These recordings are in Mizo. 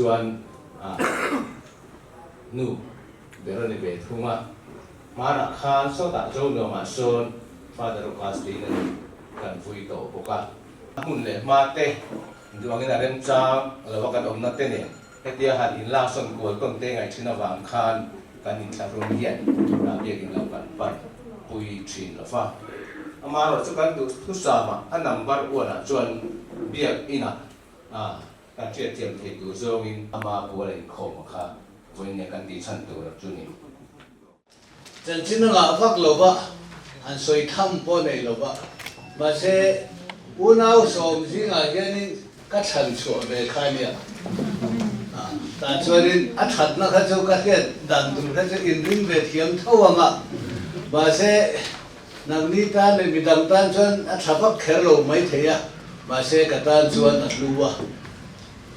chuan nu ber a ni ve thung a. Hmanah khan sawtah Zonuamah sawn Father Augustine a ni kan vui tawh bawk a. A hmun leh hma te duangin a remchang lova kan awmna te nen hetia han inlaksawn kual tawn te ngaih thin avang khan kan inthlahrun hian biakin lo kan pan pui thin lo va. Amaherawhchu kan duh thusama a number uanah chuan biak inah kan hriatthiam thei tur zawngin ama pual a inkhawm kha vawiin kan tihchhan tur chu ni. Chanchin a ngah vak lo va, han sawi tham pawh nei lo va. Mahse, unau sawm zingah hianin ka chhan chhuah ve kha a nia. Tah chuanin a thatna kha chu ka hriat dan tur kha chu inring ve thiam tho ang a. Mahse, nangni tan leh midang tan chuan a tha vak kher lo mai thei a, mahse ka tan chuan a hlu a.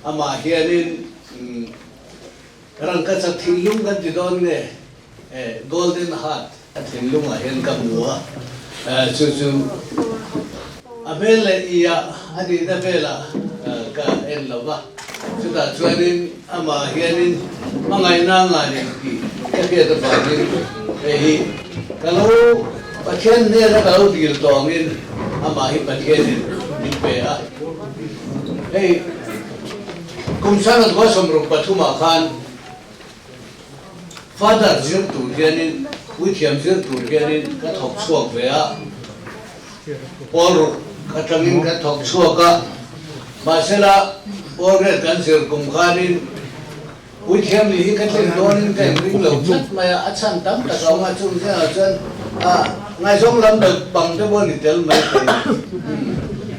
Amah hianin Rangkachak thinlung kan ti dawn nge? Golden heart. A thinlungah hian ka hmu a, chu chu a hmel leh i ah a nihna velah ka en lo va, chutah chuanin amah hianin hmangaihna a ngah nen tih ka hriat avangin hei hi ka lo Pathian hnena ka lo dil tawh angin amah hi Pathianin min pe a. Hei kum 1973 khan Father zir tur hianin, puithiam zir tur hianin ka thawk chhuak ve a, pawl ruk atangin ka thawk chhuak a, mahsela pawl riat kan zir kum khanin puithiam ni hi ka tlin dawnin ka inring lo tlat mai a, a chhan tam tak a awm a, chung zingah chuan ngaihzawng lam deuh pang te pawh a ni tel mai thei a ni,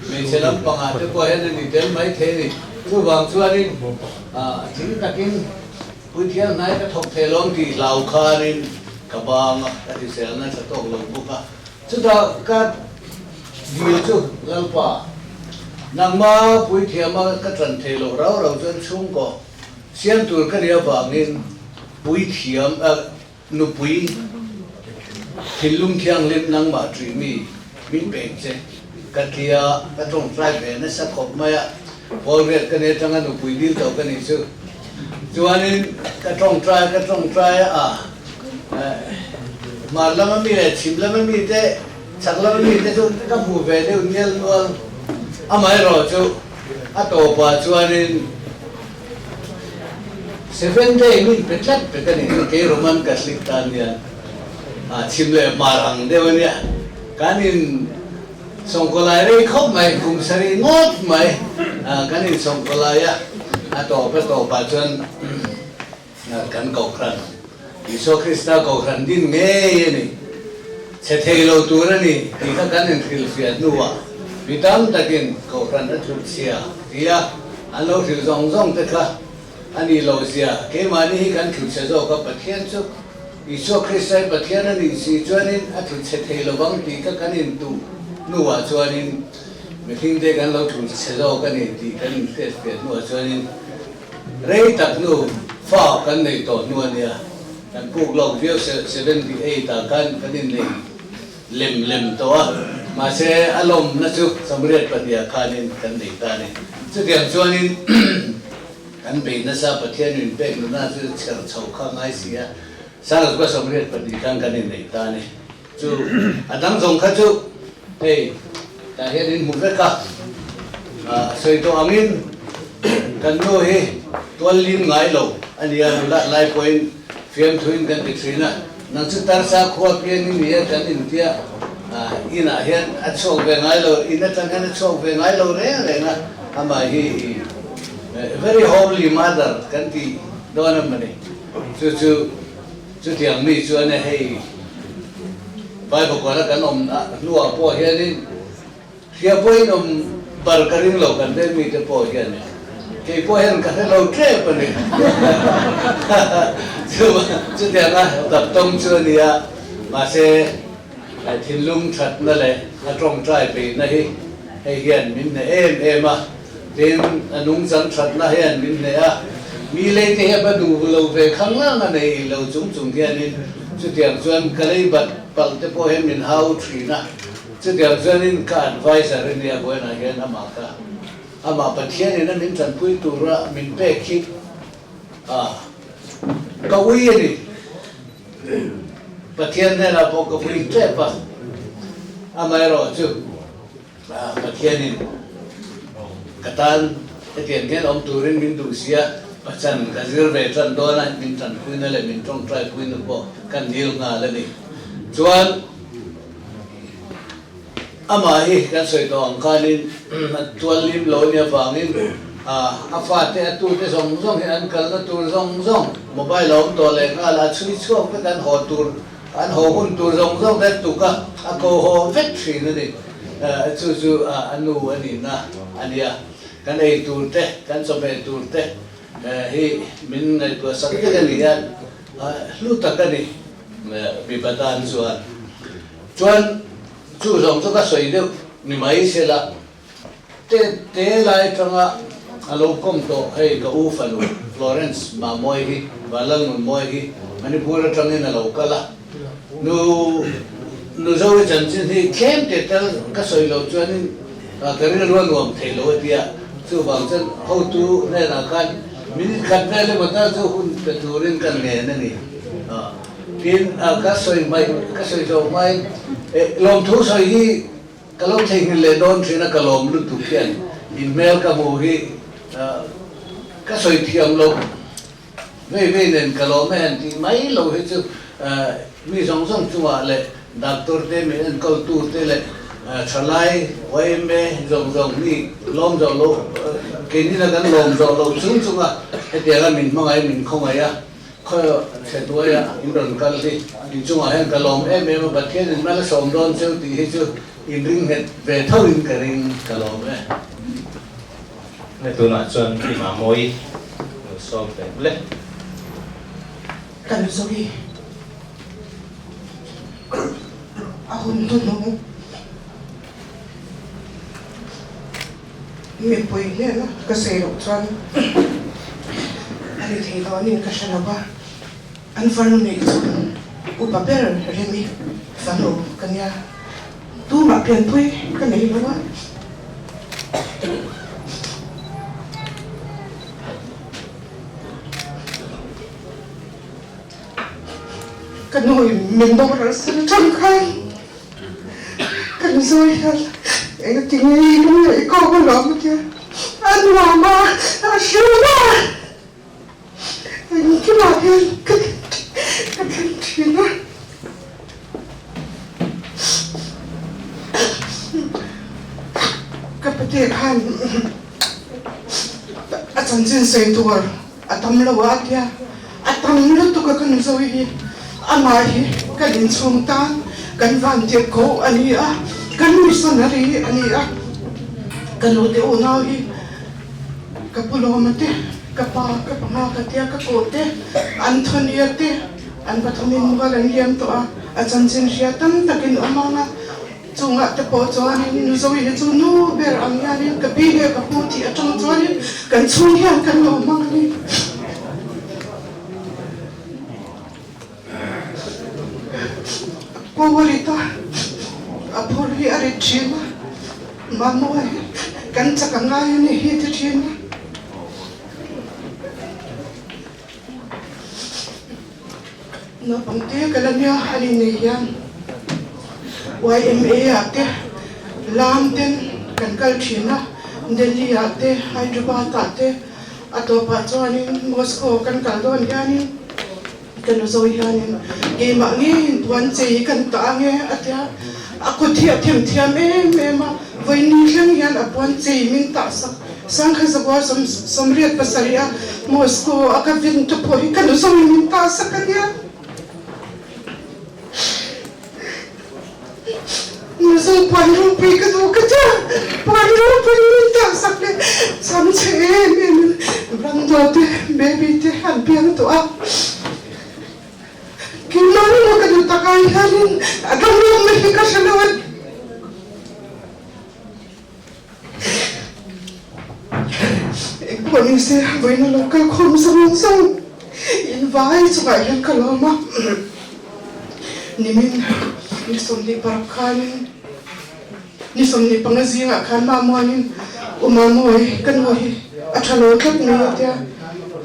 hmeichhe lampangah te pawh hian a ni tel mai thei a ni, chuvang chuanin thing takin Puithiam hnai ka thawk thei lawm tih hlau khanin ka bang a, ka hriselna tha tawk lo bawk a. Chutah ka dil chu, Lalpa, nangma puithiama ka tan thei loh rau rau chuan chhungkaw siam tur ka nih avangin puithiam, nupui thinlung thianghlim nangmah ṭih mi min pek che ka tia, ka tawngtai ve nasa khawp mai a, Paul riat ka nih atanga nupui dil tawh ka nih chu. Chuanin ka tawngtai ka tawngtai a, hmar lama mi leh chhim lama mi te, chhak lama mi te chu ka hmu ve deuh nial nual. Amaherawhchu a tawpah chuanin Seven day min pe tlat pek a ni chu kei Roman Catholic tan hian chhim leh hmar ang deuh a nia. Kan in sawngkawlai rei khawp mai, kum sarih ngawt mai kan in sawngkawlai a, a tawp a tawpah chuan kan Kohhran, Isua Krista Kohhran din ngei a ni, chhe thei lo tur a ni tih kha kan inhrilhfiah hnuah mi tam takin Kohhran a thutchhia tia An lo hrilh zawng zawng te kha a nih loh zia, keimahni hi kan thlu chhe zawk a, Pathian chu Isua Krista hi Pathian a nih si chuanin a thlu chhe thei lovang tih kha kan intuh hnuah chuanin mihring te kan lo thlu chhe zawk a ni tih kan inhriatfiah hnuah chuanin rei tak hnu fa kan neih tawh hnu a nia, kan puk lawk viau 78 ah khan kan innei. Lem lem tawh a, mahse a lawmna chu Samriat pahniha khanin kan nei ta a ni. Chutiang chuanin kan bei nasa Pathian min pek nuna chu chher chho kha ngai si a, Sangzukua Samriat pahnih khan kan innei ta a ni. Chu a dang zawng kha chu hei tah hian in hmu vek a, sawi tawh angin kan nu hi tual lim ngai lo a ni a, nula lai pawhin fiamthuin kan ti thin a. Nang chu tarsa khua piang i ni a kan intia inah hian a chhuak ve ngai lo, in atang hian a chhuak ve ngai lo reng reng a, amah hi very homely mother kan tih dawn a mawni, chu chu chutiang mi chuan hei Bible kuala kan awm hnuah pawh hianin Hria pawhin awm bar ka ring lo kan veng mite pawh hian kei pawh hian ka hre lo tep a ni. Chutianga daptawng chu a ni a, mahse thinlung thatna leh a tawngtai peihna hi hei hian min hneh em em a, tin a nungchang thatna hian min hneh a, mi lei te hian va duh lo ve khang lang a nei lo chung chung hianin chutiang chuan ka lei bat palh te pawh hian min hau thin a. Chutiang chuanin ka adviser i nia vawiinah hian amah ka amah Pathianin a min tanpui tura min pek hi. Ka ui a ni. Pathian hnenah pawh ka vui tep a, amaherawhchu Pathianin ka tan hetiang hian awm turin min duh sia, pachan ka zir ve tan dawn a, min tanpuina leh min tawngtaipuina pawh kan dil nghal a ni. Chuan amah hi kan sawi tawh ang khanin a tuallim lo nia vangin a fate a tute zawng zawng hi an kalna tur zawng zawng mobile a awm tawh leh nghal a chhui chhuak vek an haw tur an haw hun tur zawng zawng te tuk a a ko haw vek thin a ni. Chu chu a nu a nihna a nia. Kan ei tur te kan chawhmeh tur te hi min ngaihtuah sak vek a ni a, hlu tak a ni mipa tan chuan. Chuan chu zawng chu ka sawi deuh ni mai sela, te te lai atanga a lo kawm tawh hei ka u fanu Florence Mahmawi hi, Vanlalnunmawi hi Manipur atangin a lo kal a, nu nu Zoe chanchin hi tlem te tal ka sawi loh chuanin ka rilru a nuam thei lo a tia, chuvang chuan hotu hnenah khan minute khat vel emaw tal chu hun pe turin ka ngen a ni. Tin, ka sawi hmaih, ka sawi zawh hmain, lawmthu sawi hi ka lo theihnghilh leh dawn thin a, ka lawm lutuk hian in hmel ka hmuh hi ka sawi thiam loh vei vei nen ka lawm e han tih mai lo hi chu mi zawng zawng chungah leh doctor te, mi enkawltu te leh thalai yma zawng zawng mi lawm zawh loh, keinina kan lawm zawh loh chung chunga hetianga min hmangaih min khawngaih a. Khaw chhe hnuaia in rawn kal hi in chungah hian ka lawm em em a, Pathian in mal a sawm dawn cheu tih hi chu in ring nghet ve tho in ka ring, ka lawm e. Nge tunah chuan i mamawi lo sawm ve hle. Ka nu Zoe a hun hnuhnung Mipui hnena ka sawi loh chuan a ni thei dawnin ka hre lo va, an farnu neih chuan upa ber Remi fanu ka nia, tumah pianpui ka nei lo a. Ka nu in min boral san atang khan. Kan zawi hian engati nge i lung leh i kawk alawm a tia, a nuam a, a hriam a, engkimah hian ka ka thlen thin a. Ka pate khan a chanchin sawi tur a tam lo a a tia, a tam lutuk a kan zawi hi amah hi kan inchhung tan kan van tirh ko a ni a, kan missionary a ni a, ka nu te unau hi ka pu Lawma te, ka pa ka panga ka tia ka kawh te, Anthony-a te an pathumin mual an liam tawh a, a chanchin hria tam takin awm ang a. Chungah te pawh chuanin nu Zoe hi chu nu ber ang hianin ka pi leh ka pu tih atang chuanin kan chhung hian kan lo hmang a ni. A pu a rit a, a phur hi a rit thin a, Mamawia hi kan chak a ngai a ni hi ti thin a. Naupang te ka la nia a ni nei hian YMA ah te lam ten kan kal thin a, Delhi ah te Hyderabad ah te a tawpah chuanin Moscow kan kal dawn hianin ka nu zo hianin keimah ngeiin puan chei kan tah ange a tia, a kut hi a themthiam em em a, vawiin thleng hian a puan chei min tah sak. Sangha Zakua 87 a Moscow a ka vin te pawh hi ka nu zawngin min ta sak a nia. Mizo puan ropui ka duh ka tia, puan ropui min ta sak leh cham che em em in Brando te baby te an piang tawh a. Keimah emaw ka duh takah hianin a danglamna hi ka hre lo a. Engpawh ni se vawiin a lo kal khawm zawng zawng in vai chungah hian ka lawm a, nimin ni 26 khanin ni 25 zingah khan Mamuanin U Mamawi ka nu hi a tha lo tlat mai a tia.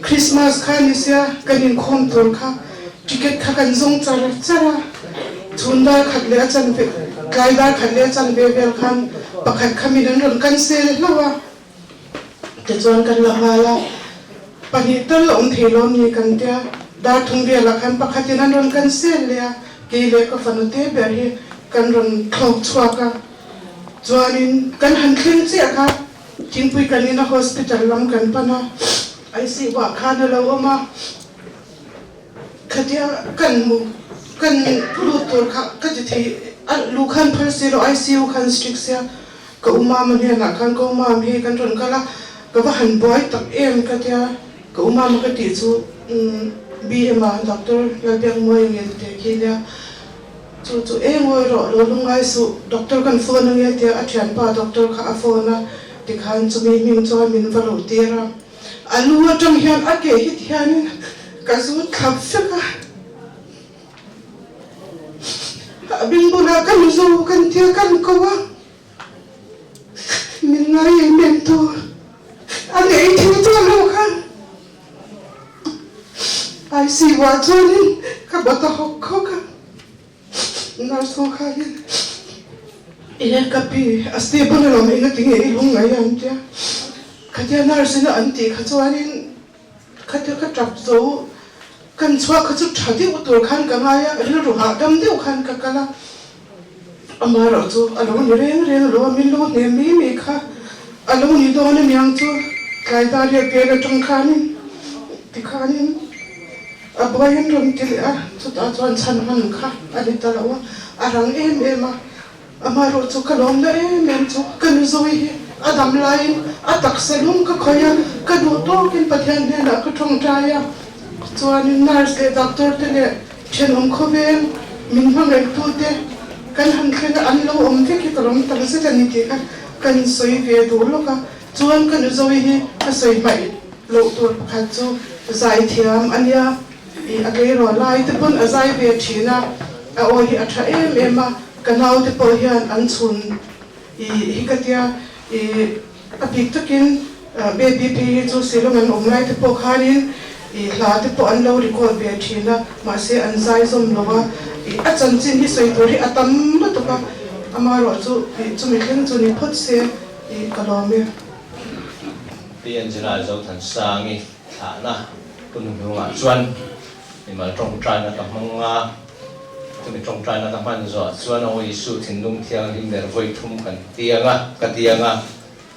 Christmas kha ni sia kan inkhawm tur kha ticket kha kan zawng char char a, chhun dar khat leh a chanve tlai dar khat leh a chanve vel khan pakhat kha min an rawn cancel hlauh a, tichuan kan la nghal a, pahnih tal a awm thei lawm ni kan tia, dar thum velah khan pakhatin an rawn cancel leh a, kei leh ka fanu te ber hi kan rawn thlawk chhuak a, chuanin kan han thleng chiah kha. Thingpui kan in a hospital lam kan pan a, ICU ah khan a lo awm a, khatia kan hmu kan lut tur kha ka ti thei a lu khan phal si lo ICU khan strict sia ka u mama hnenah khan ka u mam hi kan rawn kal a, ka va han buai tak em ka tia ka u mama ka tih chu BM ah doctor Lalbiakmuai nge ti khi nia. Chu chu eng ngawi rawh, lo lungngai suh, doctor kan phone ange tia a thianpa doctor kha a phone a, tikhan chumi hming chuan min va luh tir a, a lu atang hian a ke hit hianin ka zut thlap vek a, a bing bulah ka nu zo kan tia kan ko a, min ngai em em tu a nei thil chuan lo kha. ICU ah chuanin ka bawt a hawk khawk a, nurse ho khanin e ka pi a stable alawm engati nge i lung ngai an tia, khatia nurse ina an tih kha chuanin khatia ka tap zo kan chhuak kha chu tha deuh tur khan ka ngai a, rilru hahdam deuh khan ka kal a, amaherawhchu a lo ni reng reng lo a, min lo hnem mai mai kha a lo ni dawn aniang chu tlai dar riat vel atang khanin tikhanin a buai an rawn ti leh a, chutah chuan chhan hman kha a ni ta lo a, a rang em em a, amaherawhchu ka lawmna em em chu ka nu Zoe hi a dam laiin a taksa lung ka khawih a, ka duh tawkin Pathian hnenah ka tawngtai a, chuanin nurse leh doctor te leh Thenawm khawvel min hmangaih-tute kan han thleng a, an lo awm vek hi ka lawm tak zet a ni tih kha kan sawi ve duh lawk a. Chuan ka nu Zoe hi ka sawi hmaih loh tur pakhat chu zaithiam a nia, ih a tleirawl lai te pawn a zai ve thin a, a aw hi a tha em em a, ka naute pawh hian an chhun ih hi ka tia ih A bik takin baby phei hi chu Shillong an awm lai te pawh khanin ih hla te pawh an lo record ve thin a, mahse an zai zawm lo a, ih a chanchin hi sawi tur hi a tam lutuk a, amaherawhchu ih chumi thleng chu ni phawt se ih ka lawm e. Pi Angela Zothansangi thlahna hun hnungah chuan mimal tawngtaina ka hmang a, chumi tawngtaina ka hman zawh chuan Aw Isu thinlung thianghlim ber vawi thum kan tiang a, ka tiang a,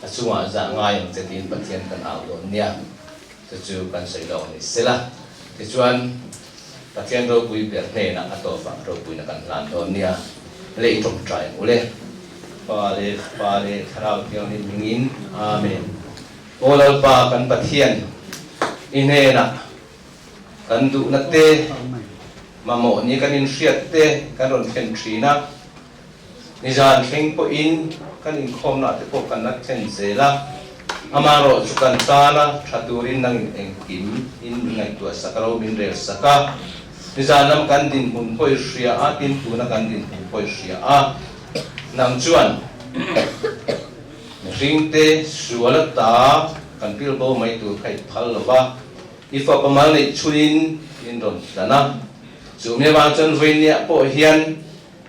a chungah zah ngai ang che tiin Pathian kan au dawn nia, chu chu kan sawi lawk a ni sela. Tichuan, Pathian ropui ber hnenah a tawpah ropuina kan hlan dawn nia, lei tawngtai ang ule. Pa leh Fapa leh Thlarau Thianghlim hmingin, Amen. Aw Lalpa kan Pathian, i hnenah kan duhna te, mamawh ni kan inhriat te kan rawn thlen thin a, nizan thleng pawhin kan inkhawmna te pawh kan la thlen zel a, amaherawhchu kan tana tha turin nangin engkim in ngaihtuah sak a, ro min rel sak a, nizan lam kan dinhmun pawh i hria a, tin tuna kan dinhmun pawh i hria a, nang chuan Mihringte sual ata kan pil bo mai tur kha i phal lo va, i fapa mal neih chhunin min rawn tlan a. Chu mi avang chuan vawinia pawh hian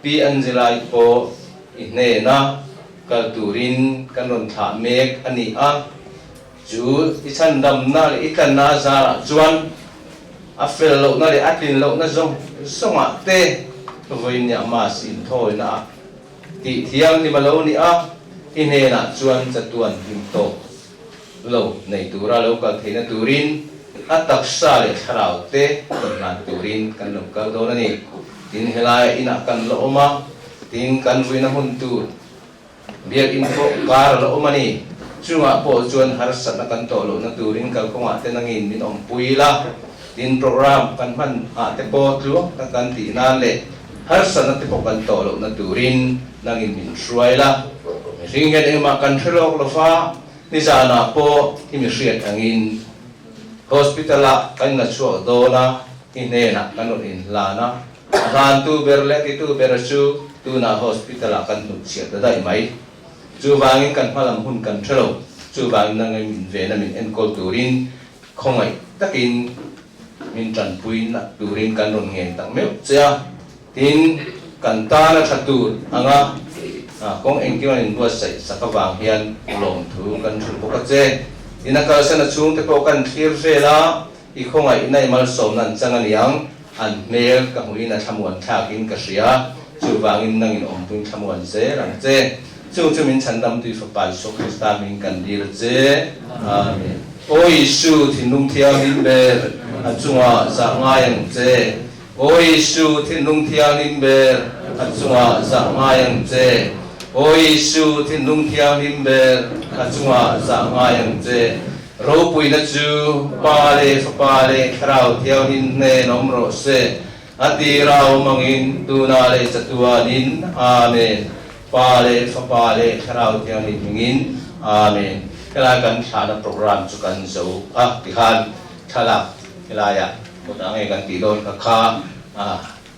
Pi Angela-i pawh i hnena kal turin kan rawn thlah mek a ni a. Chu i chhandamna leh i tlanna a zarah chuan a fel lohna leh a tlin lohna zawng zawngah te vawinia Mass inthawina ah Tih thianghlim a lo ni a, i hnenah chuan chatuan hlim tawk lo nei tura lo kal theihna turin a taksa leh thlarau te rawn hlan turin kan lo kal dawn a ni. Tin, helaia inah kan la awm a, tin, kan vuina hmun tur biakinn pawh kar a la awm a ni. Chungah pawh chuan harsatna kan tawh lohna turin kalkawngah te nangin min awmpui la, tin, program kan hman ah te pawh tluang tak kan tih nan leh Harsatna te pawh kan tawh lohna turin nangin min hruai la. Mihring hian engmah kan hre lawk lo va, nizanah pawh i mi hriat angin hospital-ah kan la chhuak dawn a, i hnenah kan rawn inhlan a, a hlantu ber leh titu ber chu tunah hospital-ah kan hnutchhiah ta daih mai. Chuvangin kan hmalam hun kan hre lo, chuvangin nangin min vena min enkawl turin. Khawngaih takin min tanpui na turin kan rawn ngen tak meuh che a, tin, kan tana tha tur anga kawng engkim an inbuatsaih sak avang hian lawmthu kan hrilh bawk a che. Tin, a kalsan a chhungte pawh kan thlir vel a, i khawngaihna i malsawmna an chang a niang, an hmel ka hmuhin a thlamuan thlakin ka hria, chuvangin nangin awmpuiin thlamuan zel ang che. Chung chu min chhandamtui Fapa Isua Krista min kan dil che. Amen. Aw Isu, thinlung thianghlim ber, a chungah zah ngai ang che. Aw Isu, thinlung thianghlim ber, a chungah zah ngai ang che. Aw Isu, thinlung thianghlim ber, a chungah zah ngai ang che. Ropuina chu Pa leh Fapa leh Thlarau Thianghlim hnen awm rawh se. A tira awm angin tunah leh chatuanin. Amen. Pa leh Fapa leh Thlarau Thianghlim hmingin Amen. Helai kan thlahna program chu kan zo a tikhan thlalak helaiah kawtah nge kan tih dawn kha kha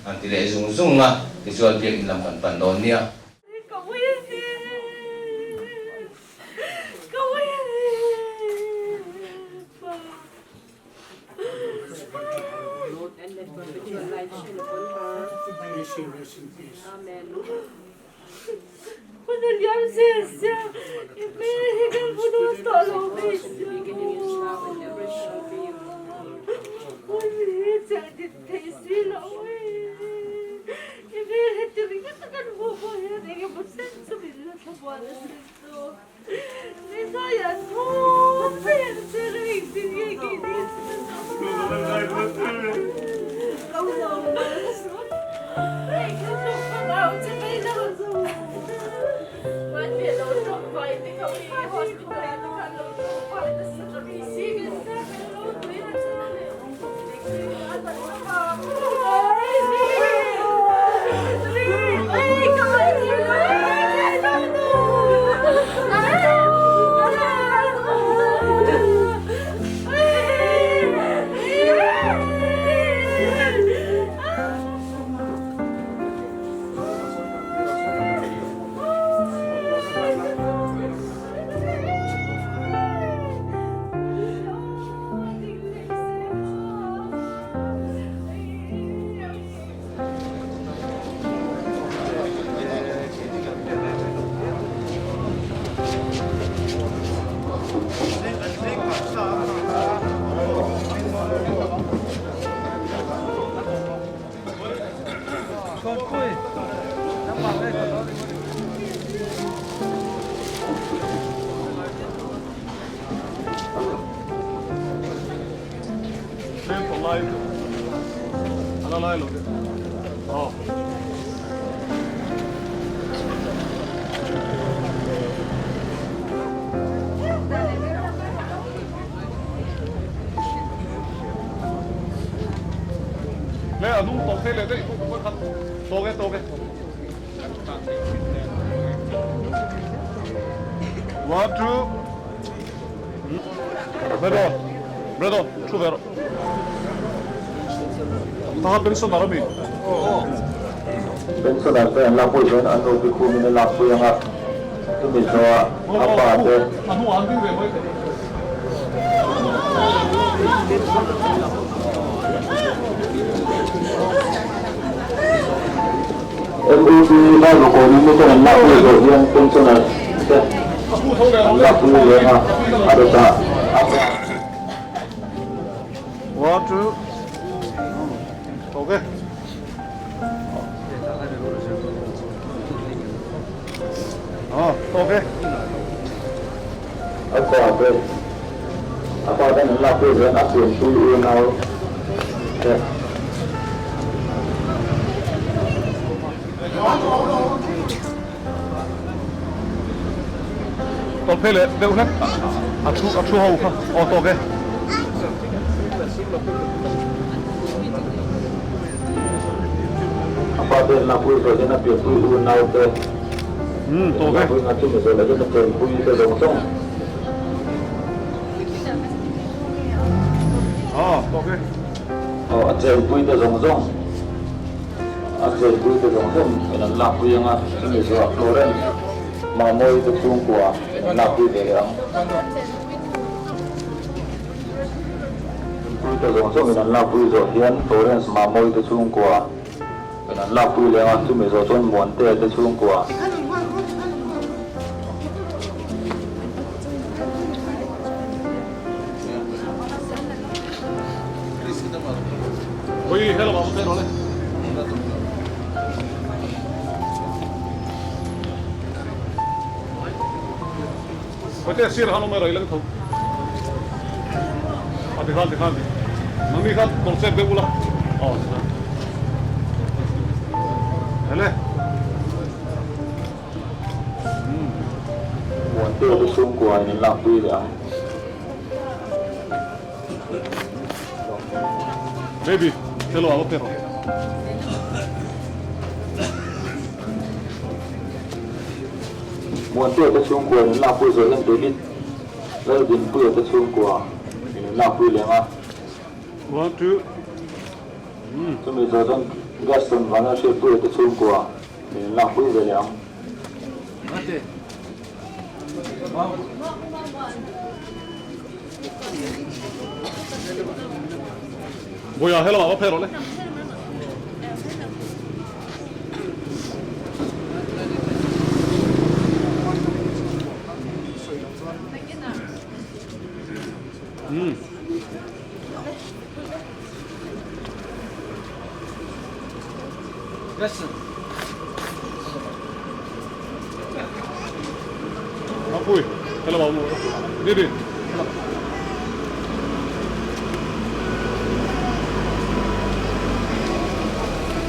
an ti leh zung zung a, tichuan biakinn lam kan pan dawn nia. Ka ui a ni, ka ui a ni, Pa. Pensioner te an lakpui chuan an rupi khumin a lakpui ang a, chumi zawhah a pa te. MUP Vaivakawn in miten an lakpui zawh hian pensioner te an lakpui leng a, a dawtah a pa. A pa te, a pa ten an lakpui hian a pianpui unau te. A pa te an lakpui zawh hian a pianpui unau te an lakpui nga chumi zawh leh hian a chenpui te zawng zawng. Aw a chenpui te zawng zawng a chenpui te zawng zawng in an lakpui anga chumi zawhah Florence Mamawii te chhungkua in an lakpui ve leh ang. chenpui te zawng zawngin an lakpui zawh hian Florence Mamawii te chhungkua in an lakpui leng a, chumi zawh chuan Muantea te chhungkua. Muantea te chhungkua in an lakpui leh ang. Muantea te chhungkua in an lakpui zawh hian David Laldinpuia te chhungkua in an lakpui leng a. Chumi zawh chuan Gaston Vanlalhriatpuia te chhungkua in an lakpui ve leh ang.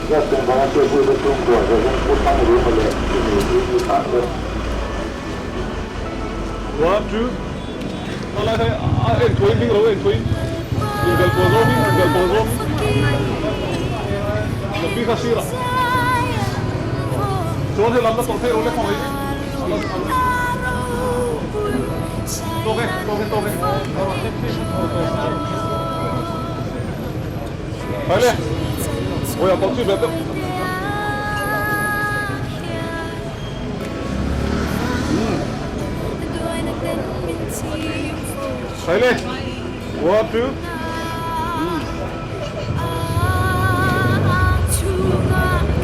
Gas tum vanga hriatpuite chhungkua zawhin Pu Thangruma leh Chumi Ui Thah te.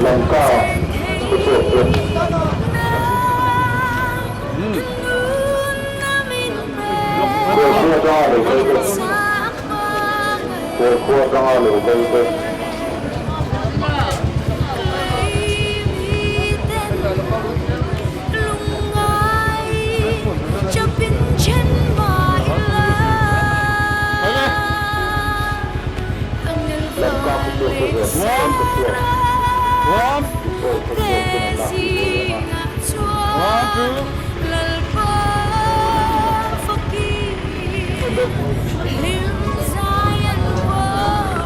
Lamka khawchhuak te. Kawlkhua atanga lo kal te. Kawlkhua atanga lo kal te. Lamka khawchhuak te zawh Lamka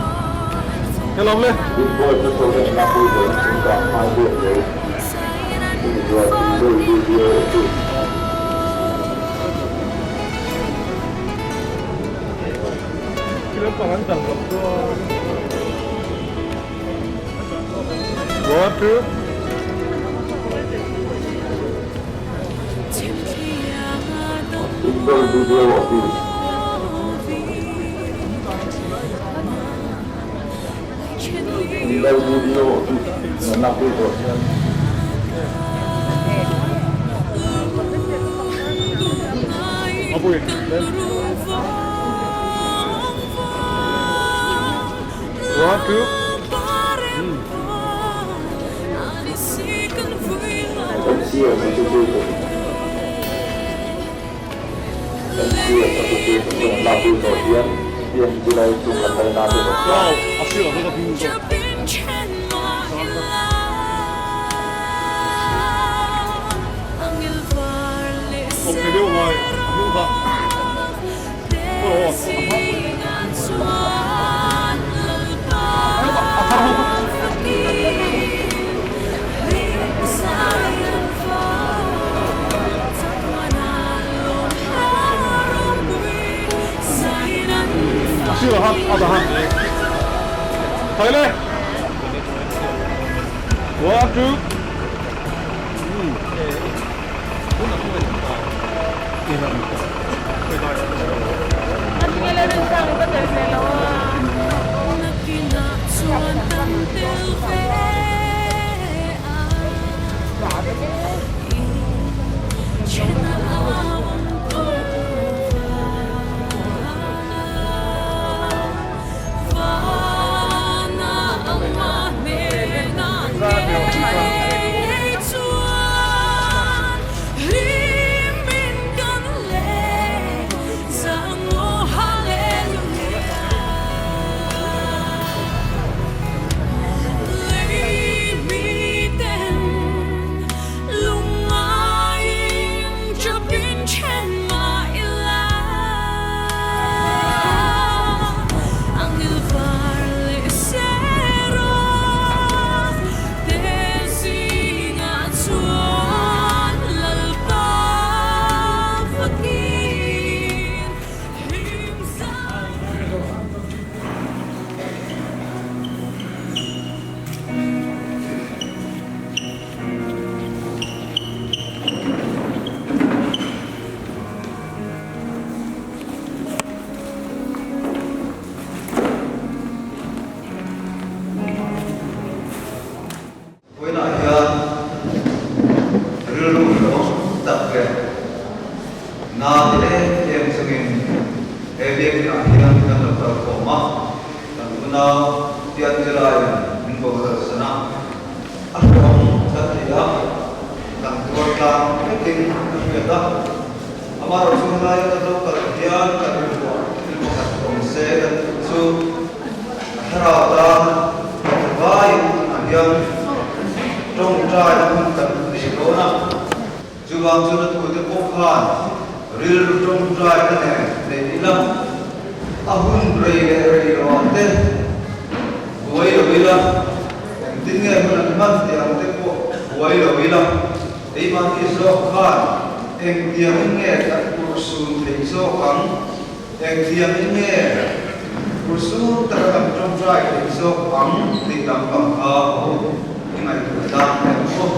khawchhuak Tupawi khawchhuak te an lakpui ve leh ang a. Inbuai hmasa nen lakpui ve in chungkang hmai buak lo chumi zual inbuai video office. Inbuai video office. Inbuai video office nan lakpui tawh hian. MCS a thupui te MCS a thupui te chuan an lakpui tawh hian PNG lai chung kan laina te zawng zawng. Lalrinsang ka tel ve lo a. Rilru hlawm tak leh na ti em em chungin he biakinah hian kan lo kal khawm a, kan unau Tianzilaiin min boral san a, a hlawm kan ti a, kan tuar tlang vekin ka hriat a. Amaherawhchu helaia kan lo kal hian kan rilruah thil pakhat awm se kan duh chu a thlarau tan kan vaiin tunah hian tawngtai hun kan nei dawn a. Chuvang chuan a tute pawh khan rilru tawngtai na nen nei ila a hun rei leh rei lo ang te buai lo ila, engtin nge hun an hman tih ang te pawh buai lo ila. Keimahni zawk khan engtiangin nge kan urhsun theih zawk ang? Engtiangin nge urhsun taka kan tawngtai theih zawk ang tih lampang kha ho i ngaihtuah dan em aw.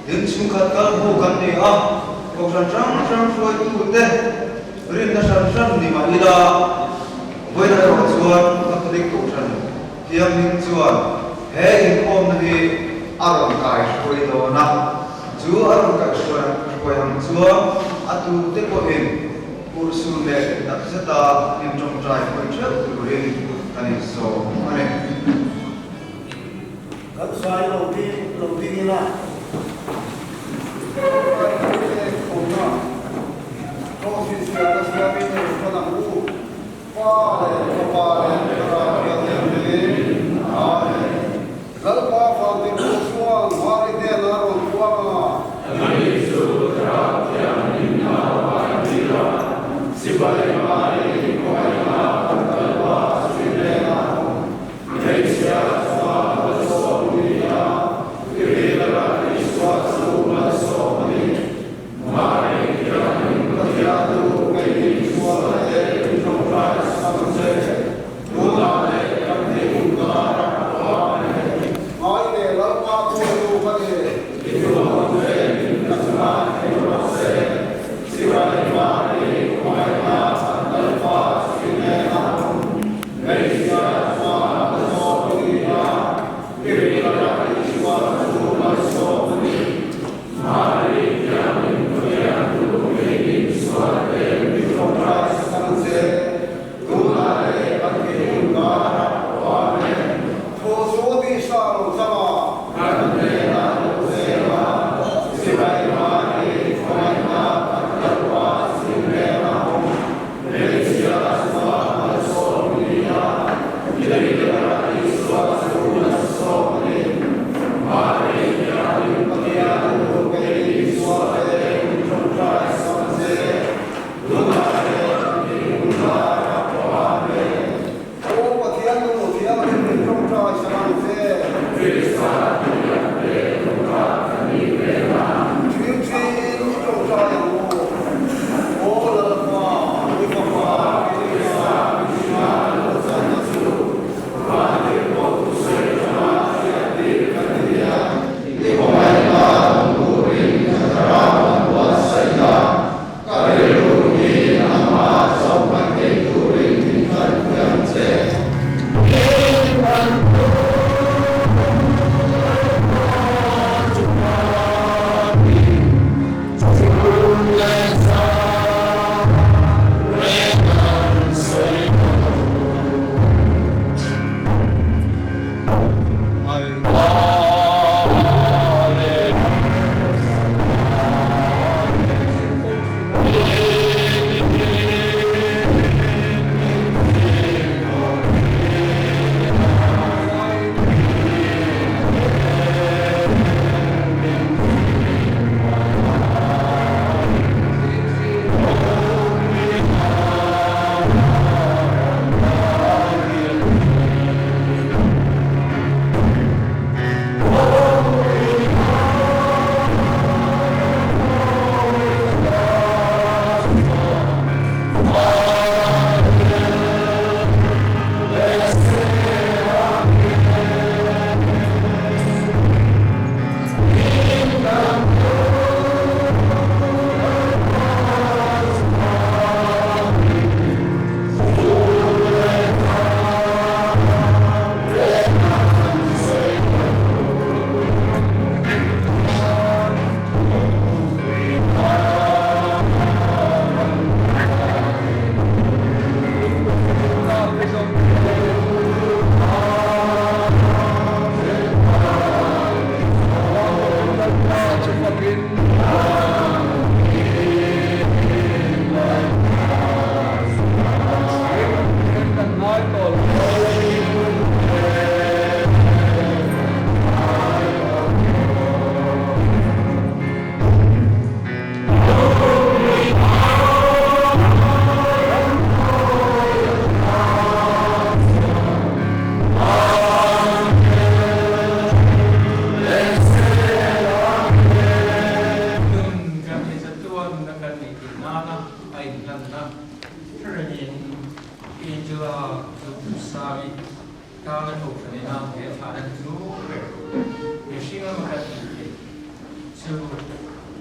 Tin, chhungkhat kal ho kan ni a, kohhran hrang hrang hruaitute rinna hran hran ni mah ila, vawiin erawh chuan Catholic kohhran Thianghlim chuan he inkhawmna hi a rawn kaihruai dawn a, chu a rawn kaihruai ang chuan a tute pawhin urhsun leh takzeta intawngtai hawi theuh turin kan insawm a ni. Kan sai lo ding lo ding ila. Tawngtai pui leh khawmna Tlawhsin siamna siamin rawn hman ang u. Pa leh Fapa leh Thlarau Thianghlim hi Amen. Lalpa Vantirhkoh chuan Mari hnenah a rawn puang a. Ani chu Thlarau Thianghlim a pai tir a, Sipai Mari khawngaihna Lalpa chu i hnenah a awm. Hmeichhia chuan malsawm i ni a, i rilrah Isua chu malsawm a ni.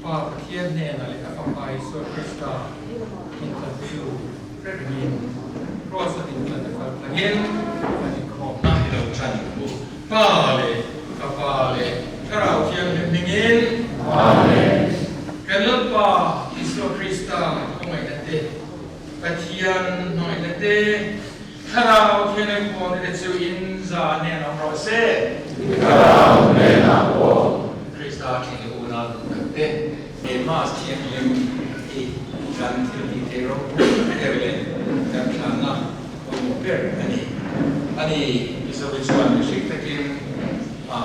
Pa Pathian hnenah leh a Fapa Isua Krista interview hre rengin Kross-a dinhlan a kal tlangin kan inkhawmna i lo chan ang u. Pa leh Fapa leh Thlarau Thianghlim hmingin. Amen. Kan Lalpa Isua Krista khawngaihna te, Pathian hmangaihna te, Thlarau Thianghlim pawhna te chu in za hnen awm rawh se. Thlarau hnenah pawh. Krista thleng leh unau duh tak te, he Mass Thianghlim hi kan thil tih theih ropui ber leh kan thlanna pawimawh ber a ni. Ani Mizovi chuan mihring takin a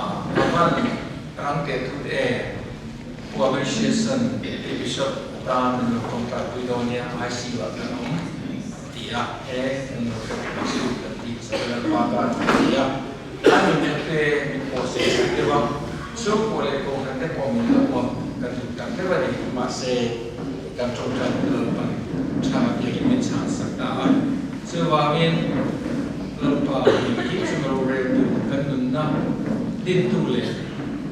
van rang teh thut em? Pu Aloysius-a'n he Bishop atan min lo tawngtaipui dawn nia ICU ah kan awm. Ti a, he kan lo hre tur chu kan tih chu ka Lalpa tan a ti a, a nunna te min pawh sei sak deuh a, chhungkua leh kohhran te pawh min lo uap kan duh tak deuh a ni, mahse kan tawngtai hun Lalpan tha biakin min chhan sak ta a, chuvangin Lalpa engkim chu roreltu kan nunna dintu leh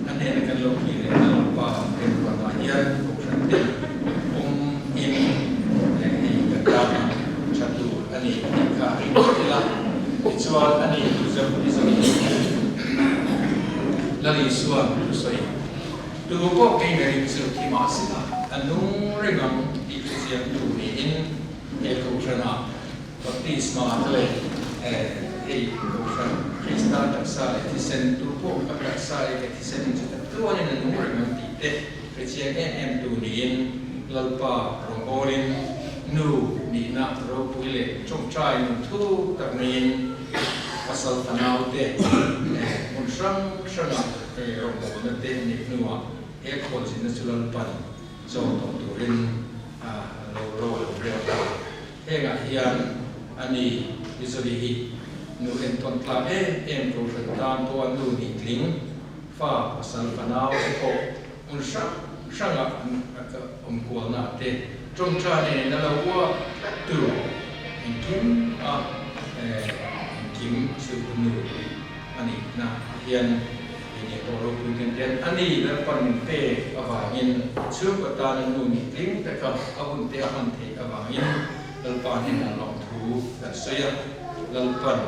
a hnena kan lo kir leh na Lalpa remruatah hian kohhran te awm in hei kan tan a tha tur a ni tih kha ring phawt ila, tichuan a ni Mizo Mizo hi Lal Isuan thusawi tu pawh kei merin chu thi mah sila a nung reng ang tih thu chiang tu niin he kohhranah Baptisma te leh hei kohhran Krista taksa leh thisen tu pawh ka taksa leh ka thisen in chu tak tuanin a nung reng ang tih te hre chiang em em tu niin Lalpa rawngbawlin nu nihna ropui leh tawngtai nun thuk tak neiin pasal fanau te hmun hrang hranga rawngbawlna te neih hnuah he khualzinna chu Lalpan chaw tawh turin a lo ro a lo rel ta. Hengah hian a ni Mizori hi nu entawn tlak em em kohhran tan pawh a nu nih tling fa pasal fanau te pawh hmun hrang hrangah an awm kualna ah te tawngtha nen a lo uap tlat tu engkim a engkim chu nu a nihna ah hian enge pawh ropui kan tian a ni Lalpan min pek avangin chhungkaw tana nu nih tling taka a hun te a hman theih avangin Lalpa hnenah lawmthu kan sawi a, Lalpan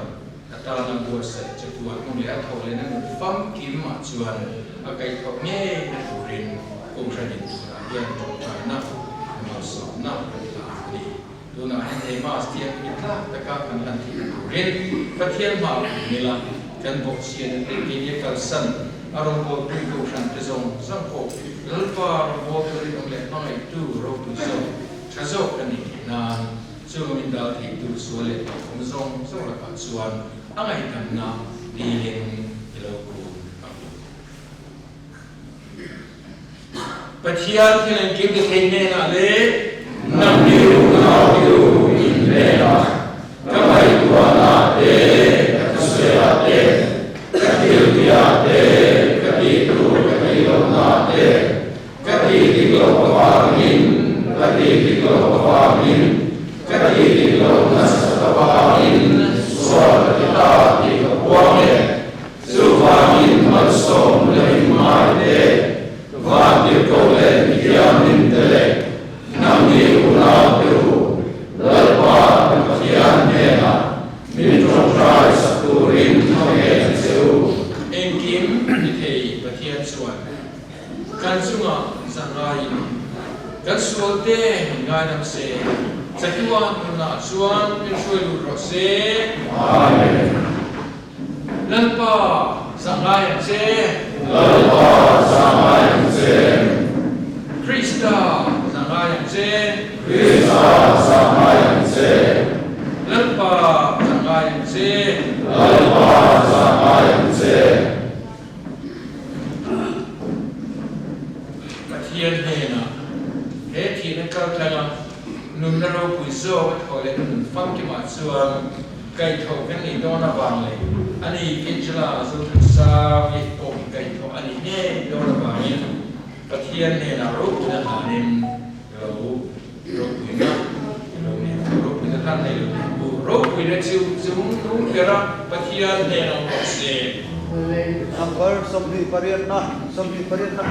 a tana buatsaih che tuan hnu leh a thawh lehna nun famkim ah chuan a kaihthawh ngei na turin Kohhran in tunah hian tawngtaina malsawmna kan hlan a ni. Tunah hian he Mass thianghlim tlak taka kan hlan theihna turin Pathian hma a pum ila, kan bawhchhiatna te keini a kalsan a rawngbawlpui Kohhran te zawng zawng pawh Lalpa rawngbawltu rinawm leh hmangaihtu ropui zawk tha zawk ka nih theih nan chung min dal theitu sual leh hlauhawm zawng zawng lakah chuan a ngaihdamna dilin i lo kun ang u. Pathian thil engkim ti thei hnenah leh Nangni unau in hnenah ka ngaihtuahna te, ka thusawiah te, ka thiltihah te, ka tihtur ka tih lohna te, ka tih dik loh avangin, ka tih dik loh avangin, ka tih dik loh nasa avangin sual ka ti ta tih ka puang e. Chuvangin malsawm la inhmai te, vantirhkoh leh mithianghlim te leh nangni unau te u, Lalpa ka Pathian hnenah min tawngtai sak turin ka ngen a che u. Engkim ni thei Pathian chuan kan chungah zahngaiin kan sualte min ngaidam se, chatuan nunah chuan min hruai lut rawh se. Amen. Lalpa zahngai ang che. Lalpa zahngai ang che. Krista zahngai ang che. Krista zahngai ang che. Lalpa zahngai ang che. Lalpa zahngai ang che. Pathian hnenah he thihna kaltlanga nunna ropui zawk a thawh leh nun famkimah chuan Kaihthawh kan nih dawn avang leh a ni Angela Zothansang hi pawh hi kaihthawh a nih ngei dawn avangin Pathian hnenah ropuina hlanin lo ropuina lo nei ang ropuina hlan nei lo nei ang ropuina chu chung nung bera Pathian hnen awm rawh se. Number 28 na 28 na.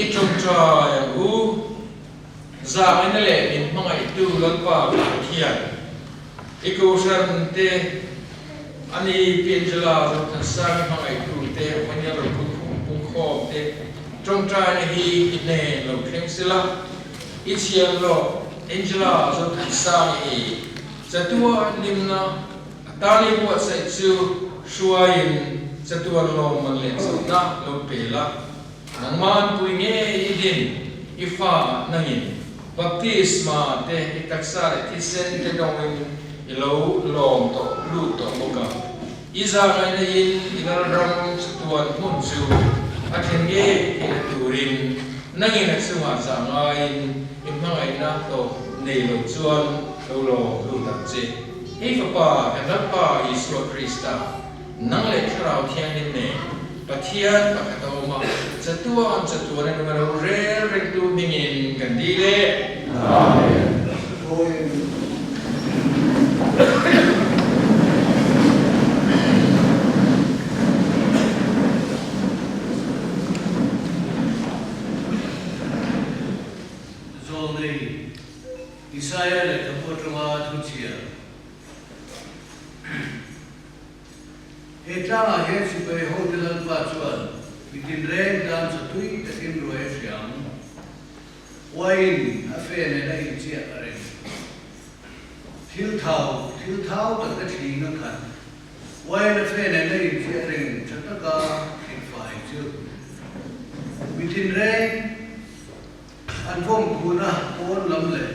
I ṭawngṭai ang u. Zangina leh min hmangaihtu Lalpa Pathian, i kohhran te, ani Pi Angela Zothansanga hmangaihtu te, Vawnia lo pungkhawm te ṭawngṭaina hi i hnen lo thleng sela, i chhiarhlawh Angela Zothansanga hi chatuan hlimna Atani buatsaih chu hruaiin chatuan lawmman leh chakna lo pe la. Nangman pui ngei i din, i fa nangin baptisma te i taksa leh thisen te dawngin i lo lawm tawh lut tawh bawk a. I zahngaihna in i lalram chatuan hmun chu a thlen ngei theihna turin nangin a chungah zahngaiin i hmangaihna tawp nei lo chuan lo lawm lut ang che. Hei Fapa, kan Lalpa Isua Krista, nang leh Thlarau Thianghlim nen Pathian pakhat a awm a, chatuan chatuan a nunga lo rel rengtu hmingin kan dil e. Amen. Zawlnei Isaia lehkhabu atanga thu chhiar. He tlangah hian sipai hote Lalpa chuan mi tinreng tan chatui takin ruai a hria ang. Uaiin a fe nen a inchiah a reng. Thil thau, thil thau tak a thling a khat. Uaiin a fe nen a inchiah reng tha taka thlikfai chu. Mi tinreng. An vawm khuna pawn lam leh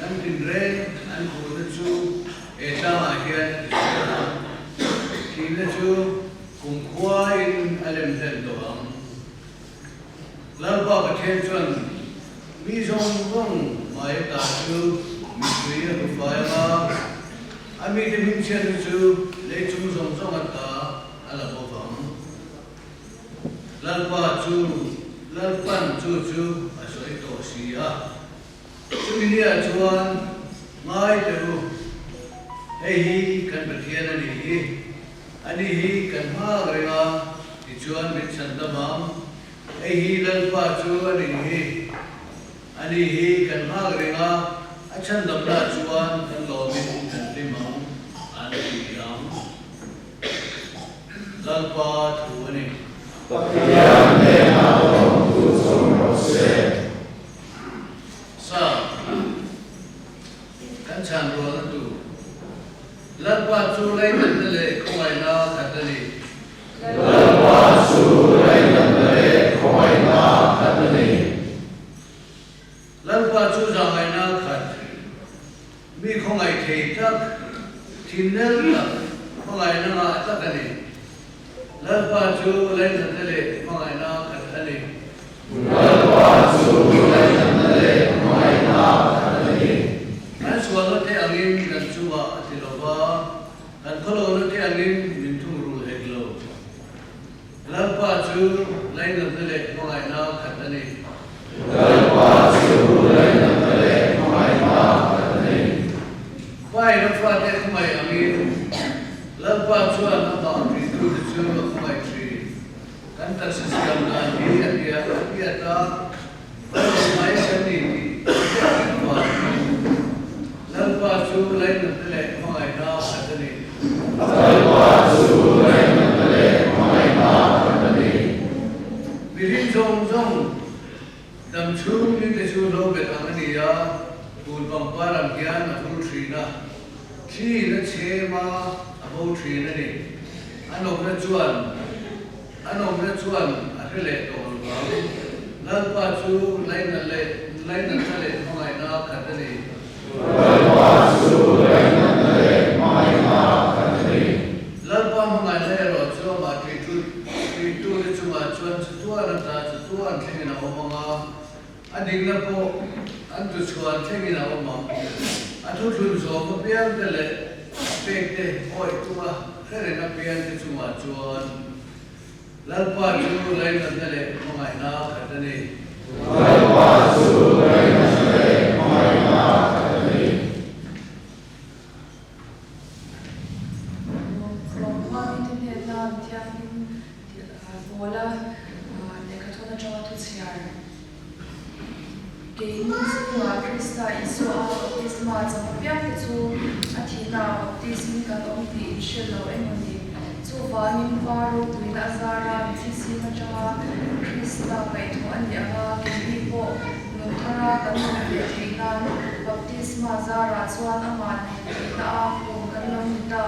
an tinreng an khuna chu he tlangah hian a ti hriat a, thihna chu kumkhuain a lem hlen tawh ang. Lalpa Pathian chuan mi zawng zawng hmai ata chu mittui a hmu fai ang a, a mite hmingchhiatna chu lei chung zawng zawng ata a la bo vang. Lalpa chu Lalpan chu chu a sawi tawh si a. Chumi nia chuan ngai teh u, hei hi kan Pathian a nih hi, ani hi kan nghak reng a, tichuan min chhan dam ang, hei hi Lalpa chu a nih hi, ani hi kan nghak reng a, a chhandamna chuan kan lawmin kan hlim ang, an ti ang. Lalpa thu a ni. Pathian hnenah lawmthu chawm rawh se. Sa, kan chhan rualna tur. Lalpa chu leitatna leh khawngaihna khat a ni. Lalpa chu leitatna leh khawngaihna khat a ni. Lalpa chu zahngaihna khat. Mi khawngaih thei tak, thinlel tak, hmangaihna ngah tak a ni. Lalpa chu lainatna leh hmangaihna khat a ni. Lalpa chu lainatna leh hmangaihna khat a ni. Kan sualna te angin kan chungah a ti lo va, kan khawlohna te angin min thungrul hek lo. Lalpa chu lainatna leh hmangaihna khat a ni. Lalpa chu lainatna leh hmangaihna khat a ni. Pain a fate khawngaih angin Lalpa chuan amah ṭihtute chu a khawngaih ṭhin. Kan taksa siam dan hi a hriat a hriat a, Lalpa mai kan ni tih hriat reng avangin Lalpa chu lainatna leh hmangaihna khat a ni. Lalpa chu lainatna. Solomon dam chhung mite chu lo bet ang a ni a, phul pangpar ang hian a vul thin a, thli in a chhem a, a bo thin a ni. A nawmna chuan a nawmna chuan a hre leh tawh lo vang. Lalpa chu lainat leh lainatna leh hmangaihna a khat a ni. Lalpa chu lainatna leh hmangaihna a khat a ni. Lalpa hmangaihna erawh chu amah ṭihtu ṭihtute chungah chuan chatuan ata chatuan thlengin a awm ang a, a dikna pawh an tuchhuan thlengin a awm ang. A thuthlun zawm apiangte leh a pekte awih tuma hre reng apiangte chungah chuan Lalpa chu lainatna leh hmangaihna a khat a ni. Lalpa chu lainatna leh hmangaihna a khat a ni. Rawngkhua mite hnena mi thianghlim Pawla lehkhathawn atanga thu chhiar. Keini zingah Krista Isua a baptisma chang apiangte chu a thihnaah baptismin kan awm tih in hre lo emaw ni? Chuvangin va ropuina a zara mithi zing atanga Krista ngaihthawh a nih anga keini pawh nun thara kan awm ve theih nan baptisma zarah chuan amah nen thihna a kum kan lo ni ta.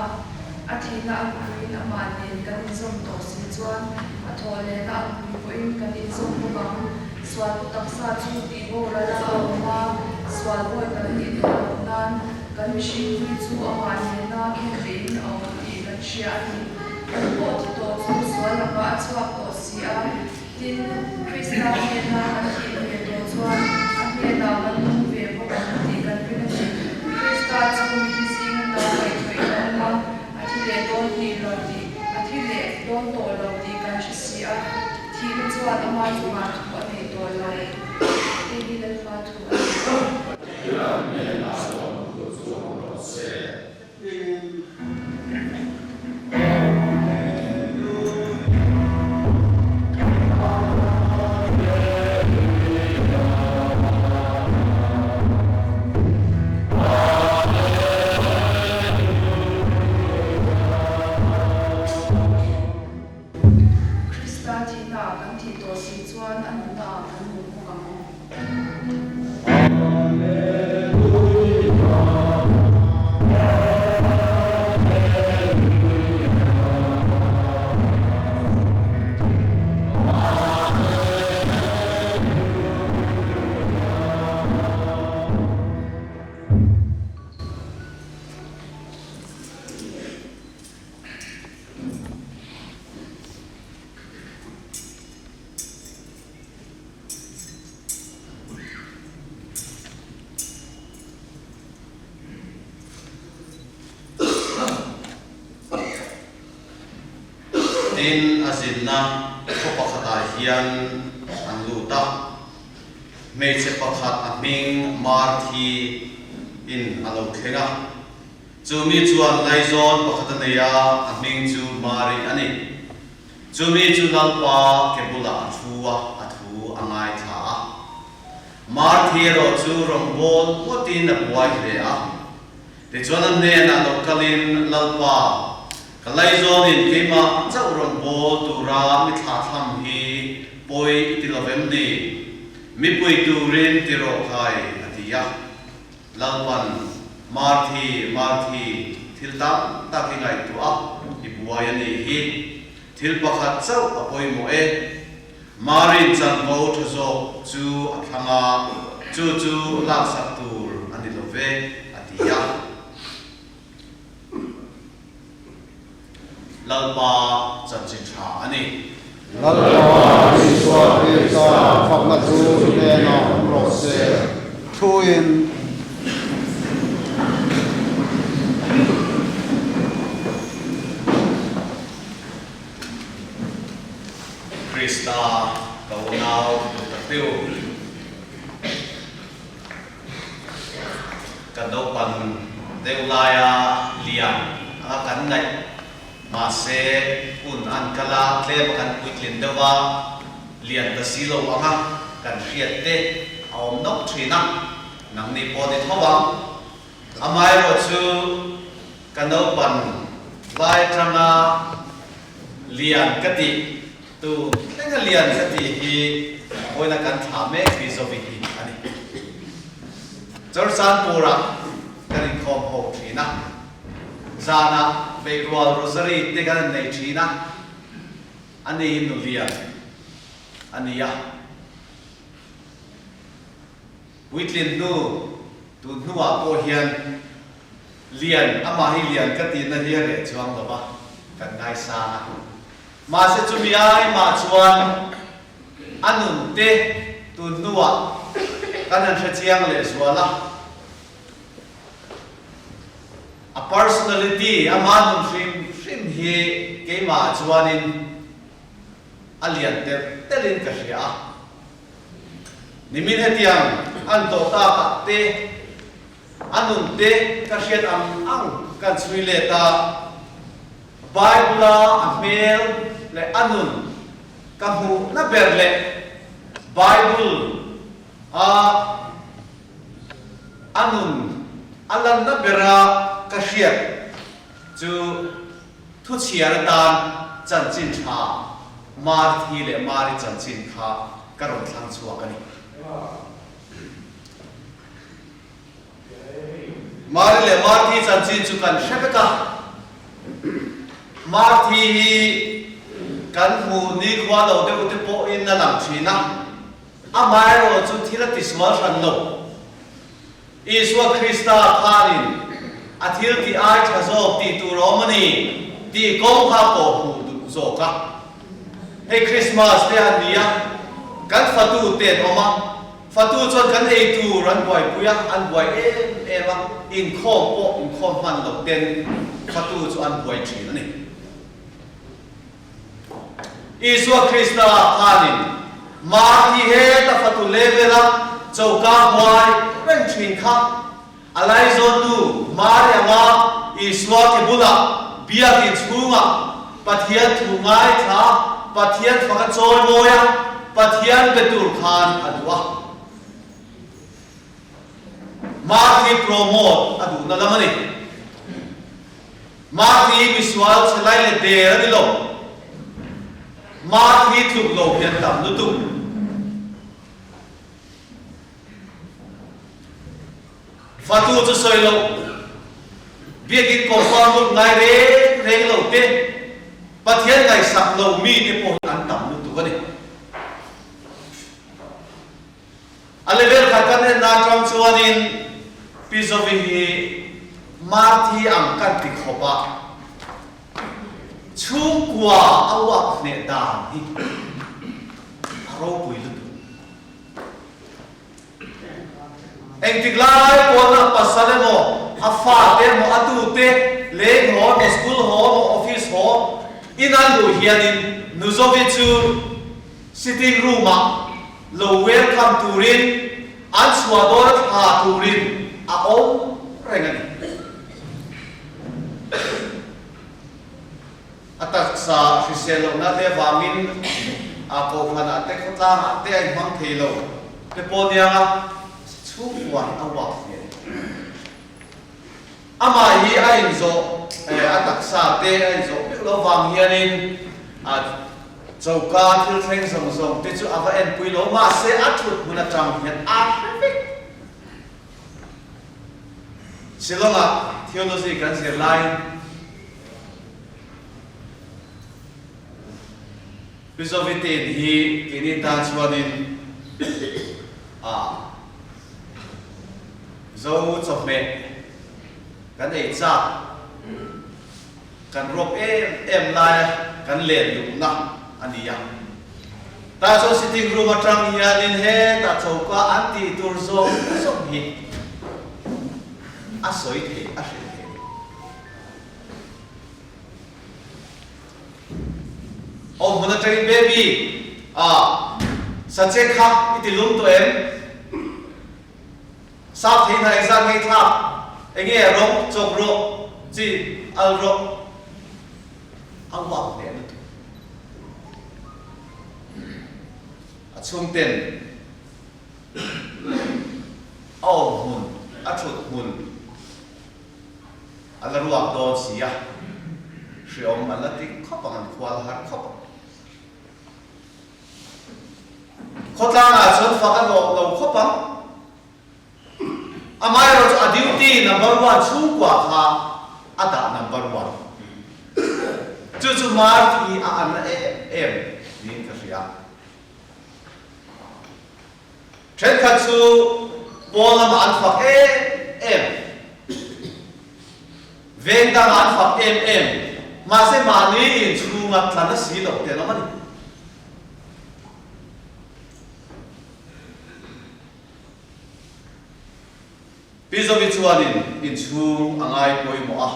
A thihna ang puiin amah nen kan inzawm tawh si chuan a thawh lehna ang pui pawhin kan inzawm bawk ang. Sual pu taksa chu tih boral a awm a, sual bawi kan nih tawh loh nan kan mihring hlui chu amah nena khen beihin a awm tih kan hria a ni. Kan pawh thi tawh chu sual lakah a chhuak tawh si a, tin, Krista hnena kan thih ve tawh chuan a hnenah kan nung ve bawk ang tih kan ring a ni. Krista chu mithi zing ata ngaihthawih a awm a, a thi leh dawn hnih lo tih, a thi leh dawn tawh lo tih kan hre si a. Thihna chuan ama chungah thu a nei tawh lo. Hei hi Lalpa thu a ni. Pathian hnenah sawm thu chuang rawh se. Krista thihna ah kan thih tawh si chuan a nunna ah kan nung bawk ang. Tin, a zinna khaw pakhatah hian an lut a, hmeichhe pakhat a hming Marthi in a lo thleng a. Chu mi chuan laizawn pakhat a nei a, a hming chu Mari a ni. Chu mi chu Lalpa ke bulah a thu a, a thu a ngaithla a. Marthi erawh chu rawngbâwl ngawtin a buai hle a. Tichuan a hnênah lo kalin, Lalpa, ka laizawnin keimah chauh rawngbâwl tura mi thlahthlam hi pawi i ti lo vem ni? Mipui turin ti rawh khai, a ti a. Lalpan, Marthi, Marthi, thil tam tak i ngaihtuah a, i buai a nih hi. Thil pakhat chauh a pawimawh e. Marin chanvo tha zawk chu a thlang a, chu chu laksak tur a ni lo ve, a ti a. Lalpa chanchin tha a ni. Lalpa Isua Krista fakna chu i hnenah awm rawh se. Thuin. Krista ka unau duh tak deuh. Kan naupan deuh laia lian anga kan ngaih mahse hun an kal a, tlem a kan puitlin deuh a, lian ta si lo anga kan hriat te a awm nawk thin a, nangni pawh ni tho ang. Amaherawhchu ka naupan lai atanga lian ka tih tu thlenga lian ka tih hi. Vawiina kan thlah mek Pi Zovi hi a ni. Churchandpur-ah kan inkhawm ho thin a, zanah Beihrual Rosary te kan innei thin a, a ni hi nulian a ni a. Puitlin hnu tun hnuah pawh hian lian, amah hi lian ka tihna hi a reh chuang lo va, kan ngaisang a. Mahse chumi ai mah chuan a nun te tun hnuah kan han hre chiang leh zual a. A personality, ama nun hrim hrim hi keimah ah chuanin a lian telh telhin ka hria a. Nimin hetiang an tawh takah te a nun te ka hriat ang ang kan chhui let a, Bible-a a hmel leh a nun ka hmuhna ber leh Bible-a a nun a lanna bera ka hriat chu Thuchhiar atan chanchin tha Marthi leh Mari chanchin kha ka rawn thlang chhuak a ni. Mari leh Marthi chanchin chu kan hre vek a. Marthi hi kan hmuh nikhua lo deuh te pawhin a lang thin a, amaherawh chu thil a tisual hran lo. Isua Krista khanin a thil tih ai tha zawk tih tur a awm a ni tih kawng kha pawh hmuh duh zawk a. Hei Krismas te an ni a, kan fatu te an awm a, fatu chuan kan ei tur an buaipui a, an buai em em a, inkhawm pawh inkhawm hman lo ten fatu chu an buai thin a ni. Isua Krista khanin Marthi heta fatu levela choka buai reng thin kha a laizawnnu Mari anga Isua ke bulah biakin chhungah Pathian thu ngaithla, Pathian faka chawimawi a, Pathian be tur khan a duh a. Marthi promote a duhna lam a ni. Marthi misual chhe lai leh der a ni lo. Marthi tluk lo hian tam lutuk. Fatu chu sawi lo. Biakin kawngpar lut ngai reng reng lo te, Pathian ngaihsak lo mi te pawh hi an tam lutuk a ni. A level khat kan en na atang chuanin Pi Zovi hi Marthi ang kan ti khawp a, chhungkua a uap hneh dan hi a ropui lutuk. Engtik lai pawhna pasal emaw, a fate emaw, a tute leng haw emaw, school haw emaw, office haw in an luh hianin Nu Zovi chu Sitting room ah lo welcome turin an chhuah dawn a thla turin a awm reng a ni. A taksa hrisel lohna te avangin a kohhran ah te khawtlang ah te a inhmang thei lo te pawh aniang a, chhungkua hi a uap hle a ni. Amah hi a inzawh a taksa te a inzawh meuh lo vang hianin a choka thil thleng zawng zawng te chu a va enpui lo mahse a thut hmun atang hian a hre vek. Shillong-ah theology kan zir laiin Pi Zovitin hi keini tan chuanin a Zo chawhmeh kan ei chak, kan rawp em em laia kan len luhna a ni a. Tah chuan sitting room atang hianin hetah choka an tih tur zawng zawng hi a sawi thei, a hrilh thei. Aw hmun atangin baby, ah, sache kha i ti lum tawh em? Sap thei hna engzat ngei thlak? Enge rawng chawk rawh, chi al rawh a uap hle lutuk. A chhungten a awm hmun, a thut hmun a la ruak dawn si a, hreawm an la ti khawp ang, an khual har khawp ang. Khawtlangah chuan fak a hlawh lo khawp ang. Amaherawhchu a duty number one chhungkua kha a dah number one. Chu chu Mark hi a an na em em niin ka hria. Thenkhat chu pawn lamah an fak em em, veng dangah an fak em em, mahse mahni inchhunga tla na si lo te an awm a ni. Pi Zovi chuanin inchhung a ngai pawimawh a,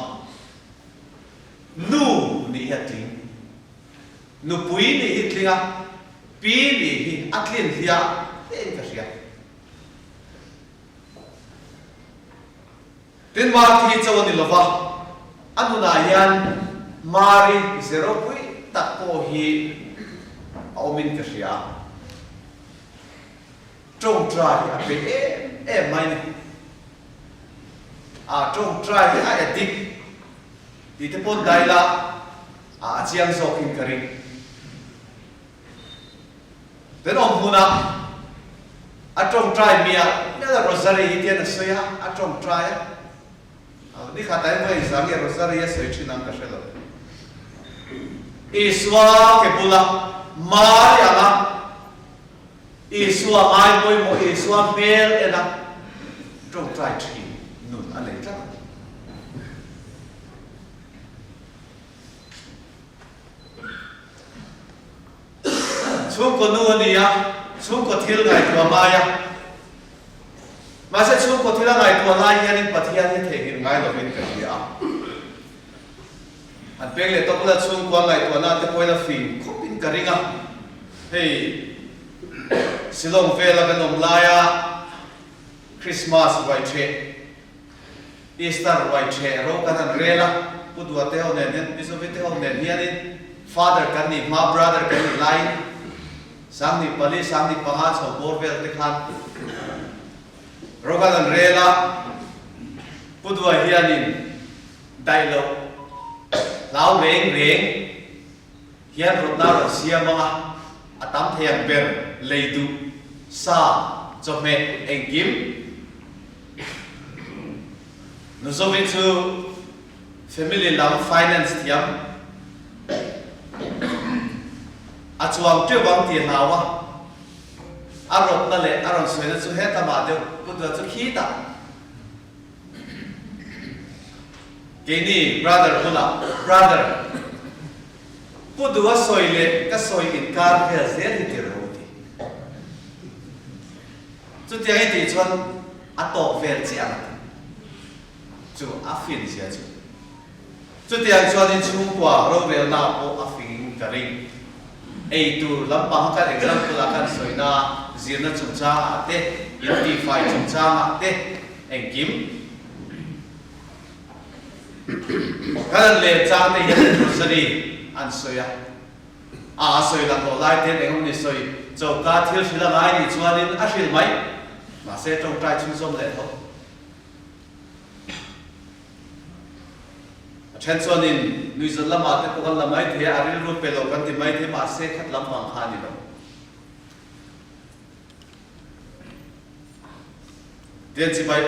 nu nih hi a tling. Nupui nih hi tling a, pi nih hi a tlin hliah hlein ka hria. Tin, Marthi hi cho a ni lova, a nunah hian Mari ze ropui tak pawh hi a awmin ka hria. Tawngtai hi a pe em em mai ni. A tawngtai hi a addict tih te pawn dai la a a chiang zawk in ka ring. Kan awm hmunah a tawngtai mi ah nela rosary hi tian a sawi a, a tawngtai a. Ni khat ah hian vawi zang nge rosary a sawi thin ang ka hre lo. Isua ke bulah Mari anga Isua ngai pawimawh Isua hmel en a tawngtai thin nun a nei tlat a. Chhungkaw nu a ni a, chhungkaw thil ngaihtuah ngai a. Mahse chhungkaw thil a ngaihtuah lai hianin Pathian hi theihnghilh ngai lovin ka hria a. An peng leh tawp la chhungkua ngaihtuahna te pawhin a fing khawpin ka ring a. Hei Shillong vela kan awm laia Christmas ruai theh, Easter ruai theh ro kan han rel a, Pu Duate ho nen hian, Pi Zovi te ho nen hianin Father kan nih hma, Brother kan nih laiin 2004, 2005 chho bawr vel te khan ro kan han rel a, Pu Dua hianin Daih loh hlau reng reng hian rawtna rawn siam ang a, a tam thei ang ber lei duh, sa, chawhmeh, engkim. Nuzovi chu family lam finance thiam a chuang teuh ang tih a hlau a, a rawtna leh a rawn sawina chu hetamah deuh putna chu khitah. Keini brother bulah brother Pu Dua sawi leh ka sawi inkar vel zel hi tir ho ti. Chutiang i tih chuan a tawk vel chiah ang ti. Chu a fin zia chu. Chutiang chuan in chhungkua rorelna pawh a fing ka ring. Ei tur lampang kan example a kan sawina zirna chungchangah te, in tihfai chungchangah te engkim kan an len chang te hian rosary an sawi a, a a sawi lang tawh lai ten engemaw ni sawi choka thil hrilh a ngai nih chuanin a hrilh mai, mahse tawngtai chhunzawm leh tho. A then chuanin nuihzat lamah te pawh kan la mai thei a, a rilru pe lo kan ti mai thei, mahse khat lam vang kha a ni lo. Tian chibai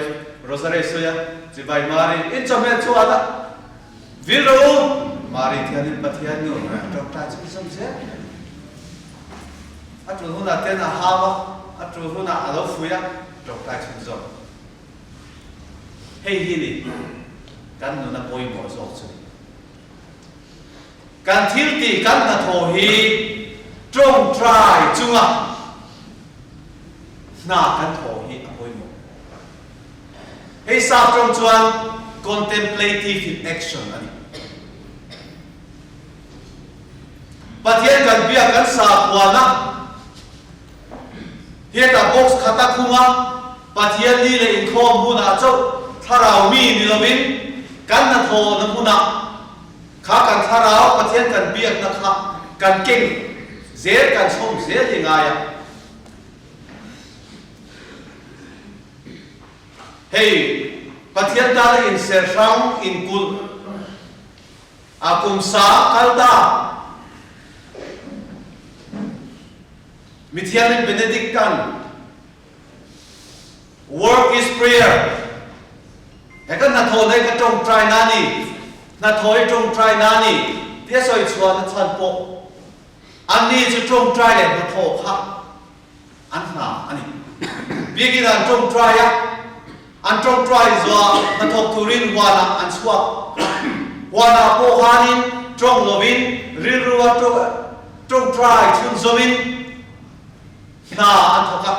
Rosary sawi a, chibai Mari in chawhmeh chu a la vil rawh u, Mari thianin Pathian nu tawngtai chu i zawm zel a ni. A tul hunah tian a hau a, a tul hunah a lo fui a, tawngtai chhunzawm. Hei hi ni kan nuna pawimawh zawk chu ni. Kan thil tih kan hnathawh hi tawngtai chunga hna kan thawh hi a pawimawh. Hei sap tawng chuan contemplative in action a ni. Pathian kan biak kan sakuana Hetah box khata khunga Pathian ni leh inkhawm hunah chauh thlarau mi ni lovin kan hnathawhna hmunah kha kan thlarau Pathian kan biakna kha kan keng zel kan chhawm zel hi ngai a. Hei Pathian tana inser hrang inkulh a kum sa kal ta. Mithiangin Benedict-a'n Work is prayer, he ka hnathawhna hi ka tawngtaina a ni, hnathawh hi tawngtaina a ni tia sawi chhuahna chhan pawh anni chu tawngtai leh hnathawh kha an hna a ni. Biakin an tawngtai a, an tawngtai zuah hnathawk turin huanah an chhuak a, huanah pawh khanin tawng lovin rilru a tawngtai chhunzawmin hna an thawk a,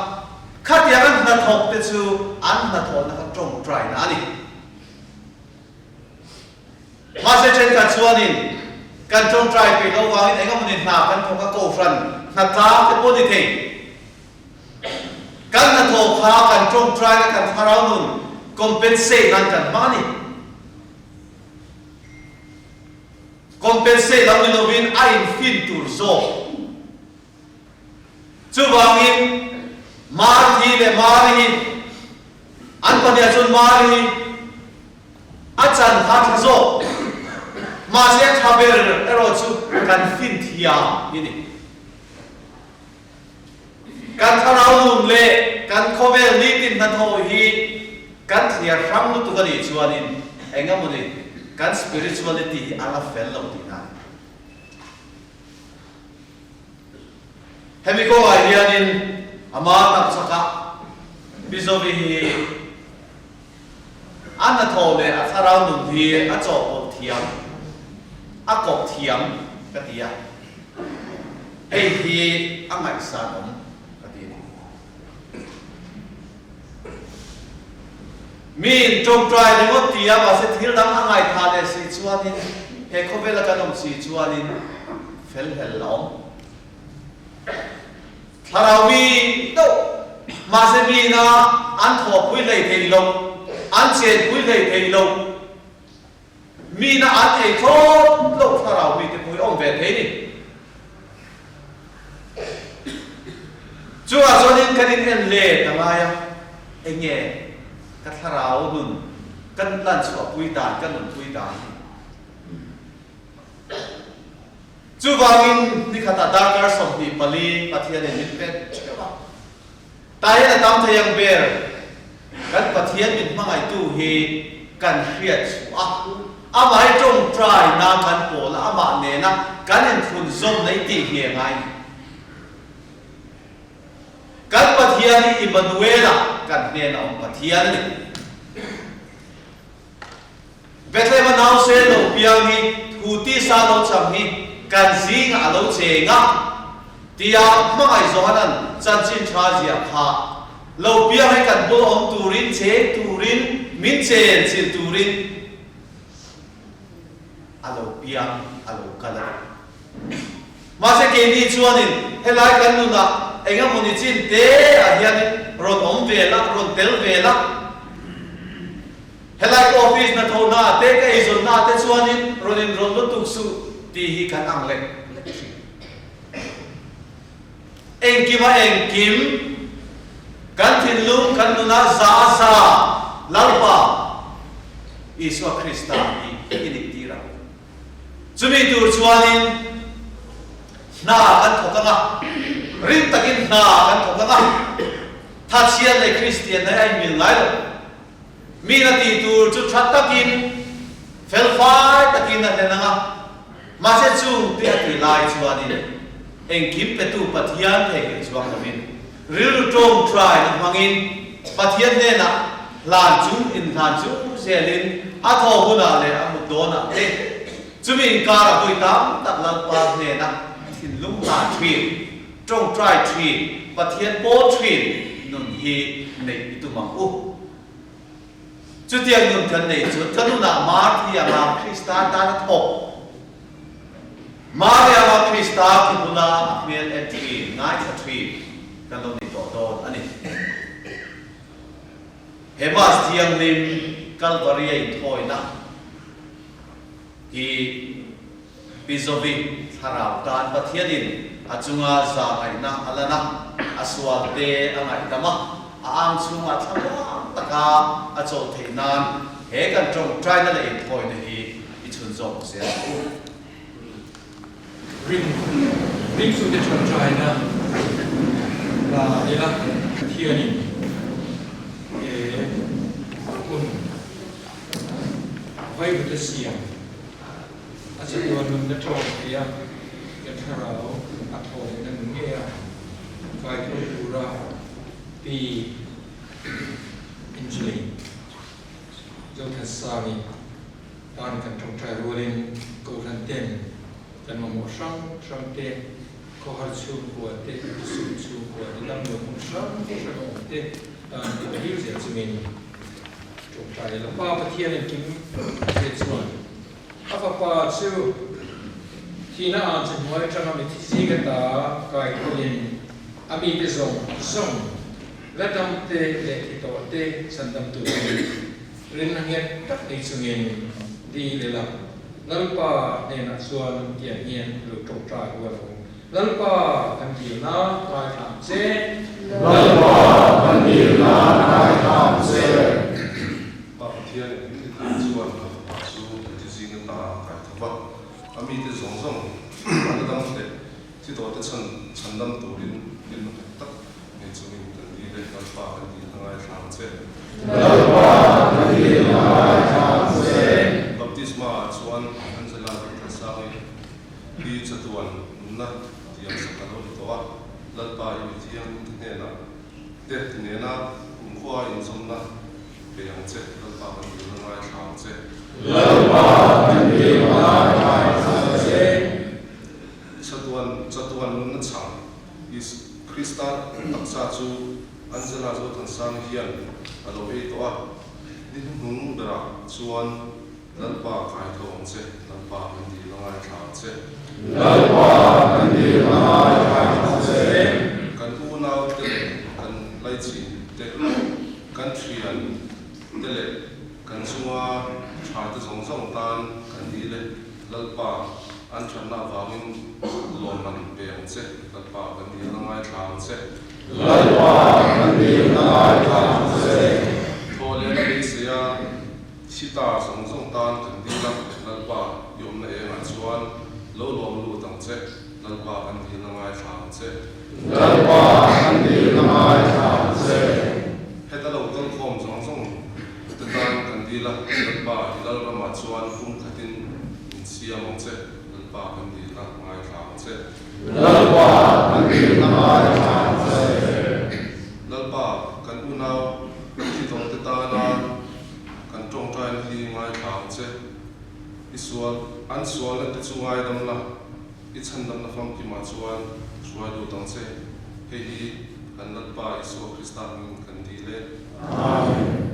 khatiang an hnathawk te chu an hnathawhna kha tawngtaina a ni. Mahse thenkhat chuanin kan tawngtai peih loh vangin eng emawni hna kan thawk a, kohhran hnatlang te pawh ni thei. Kan hnathawh kha kan tawngtaina kan thlarau nun compensate nan kan hmang a ni. Compensate lo ni lovin a infin tur zawk. Chuvangin Marthi leh Mari hi an pahniah chuan Mari hi a chan kha tha zawk, mahse a tha ber erawh chu kan fin thiam hi ni. Kan thlarau nun leh kan khawvel nitin hnathawh hi kan thliar hrang lutuk a nih chuanin eng emawni kan spirituality hi a la fel lo tihna a ni. Hemi kawngah hianin ama tak chakah Mizovi hi a hnathawh leh a thlarau nun hi a chawhpawlh thiam, a kawp thiam ka ti a, hei hi a ngaihsanawm ka ti a ni. Miin tawngtai ringawt ti a, mahse thil dang a ngaithla leh si chuanin he khawvela kan awm si chuanin fel hlel a awm. Thlarau mi deuh, mahse miina an thawhpui hlei thei lo, an chenpui hlei thei lo, miina an ei thlawt loh thlarau mite pawh hi awm ve thei ni. Chungah chuanin kan in en let a ngai a, enge ka thlarau nun ka lan chhuahpui dan, ka nunpui dan hi. Chuvangin nikhatah darkar 24 Pathianin min pek theuh a, tahian a tam thei ang ber kan Pathian min hmangaihtu hi kan hriat chhuah a, amah hi tawngtaina kan pawl a, amah nena kan inthlun zawm nei tih nge ngai ni. Kan Pathian hi Immanuela kan hnena awm Pathian a ni. Bethlehem a nause lo piang hi thu tisa lo chang hi kan zingah a lo cheng a, tia hmangaih Johanan chanchin tha ziah kha lo piang hi kan bul awm turin, cheng turin, min chen chilh turin a lo piang, a lo kal a ni. Mahse keini chuanin helai kan nunah eng emawni chin te ah hianin rawn awm ve la, rawn tel ve la, Helai ka office hnathawhna ah te ka eizawnna ah te chuanin rawn inrawlh lutuk suh tih hi kan ang lek lek thin. Engkim a engkim, kan thinlung kan nunah za a za Lalpa Isua Krista hi i nih tir ang. Chumi tur chuanin hna kan thawk ang a, rin takin hna kan thawk ang a, Thatchhiat leh Kristian hi a inmil ngai lo. Mi na tih tur chu tha takin, felfai takin a hlen ang a, mahse chung te a tih lai chuanin engkim petu Pathian theihnghilh chuang lovin rilru tawngtaina hmangin Pathian hnenah hlan chung inhlan chung zelin a thaw hunah leh a mut dawnah te chumi inkar a vawi tam tak Lalpa hnena thinlung hlan thin, tawngtai thin, Pathian pawl thin nun hi neih i tum ang u. Chutiang nun kan neih chuan ka nunah Marthi anga Krista tan a thawk. Mari anga Krista ki bula a hmel en thin, ngaithla thin kan lo ni tawh dawn a ni. He Mass thianghlim Kalvari a inthawina hi Pizovi thlarau tan Pathianin a chunga zahngaihna a lan a, a sualte a ngaihdam a, a ang chhungah thlamuang taka a chawl theih nan he kan tawngtaina leh inthawina hi i chhun zawk zel ang u. Ring, ring chute tawngtaina. ta ila. Pathianin he hun vaivut a siam a chatuan nunna tawng thei a, kan thlarau a thawhna nun ngei a kaitho tura Pi Angeline Zothansangi tan kan tawngtai rualin Kohhran ten kan mamawh hrang hrang te, khawhar chhungkua te, sum chhungkua te, damlo hmun hrang hrang a awm te tan kan hlir zel chungin tawngtai ila. Pa Pathian engkim che chuan a fapa chu thihna ang che hnuai atanga mithi zinga ta kai thawhin a mite zawng zawng la dam te leh thi tawh te chhandam turin rinna nghet tak nei chungin dil ila. Lalpa hnenah chuan tiang hian lo tawngtai hual ang u. Lalpa kan dilna ngaithla ang che. Lalpa kan dilna ngaithla ang che. Pa Pathian in min tithei chuan ka fapa chu ka ti zing ata a kai tho va, a mite zawng zawng a la dam leh thi tawhte chhan chhandam turin rilru nghet tak nei chungin kan dil e. Lalpa kan dilna ngaithla ang che. Lalpa kan dilna ngaithla ang che. Baptisma ah chuan Angela Zothansangi hi chatuan nunna tiang sak a lo ni tawh a, Lalpa i mi thianghlim te hnenah te nena kumkhua a inzawmna pe ang che, Lalpa kan dilna ngaithla ang che. Lalpa kan dilna ngaithla ang che. Chatuan chatuan nunna chhang Is Krista taksa chu Angela Zothansang hian a lo ei tawh a, ni hnuhnung berah chuan Lalpa kai tho ang che, Lalpa kan dil a ngaithla ang che. Lalpa kan dil a ngaithla ang che. Kan unau te leh kan laichin te, kan thian te leh kan chunga tha te zawng zawng tan kan dil e, Lalpa an thatna avangin lawmman pe ang che, Lalpa kan dil a ngaithla ang che. Lalpa kan dil a ngaithla ang che. Thaw leh na beisei a. Sita zawng zawng tan kan dil a, Lalpa i awmna engah chuan lo lawm lut ang che, Lalpa kan dilna ngaithla ang che. Lalpa kan dilna ngaithla ang che. Heta lo kalkhawm zawng zawng te tan kan dil a, Lalpa i Lalramah chuan pum khatin min siam ang che, Lalpa kan dilna ngaithla ang che. Lalpa kan dilna ngaithla ang che. Lalpa kan unau thi tawh te tana Kan tawngtaina hi ngaithla ang che. I sual, an sualna te chu ngaidam la, i chhandamna famkimah chuan hruai lut ang che. Hei hi kan Lalpa Isua Krista hmingin kan dil e. Amen.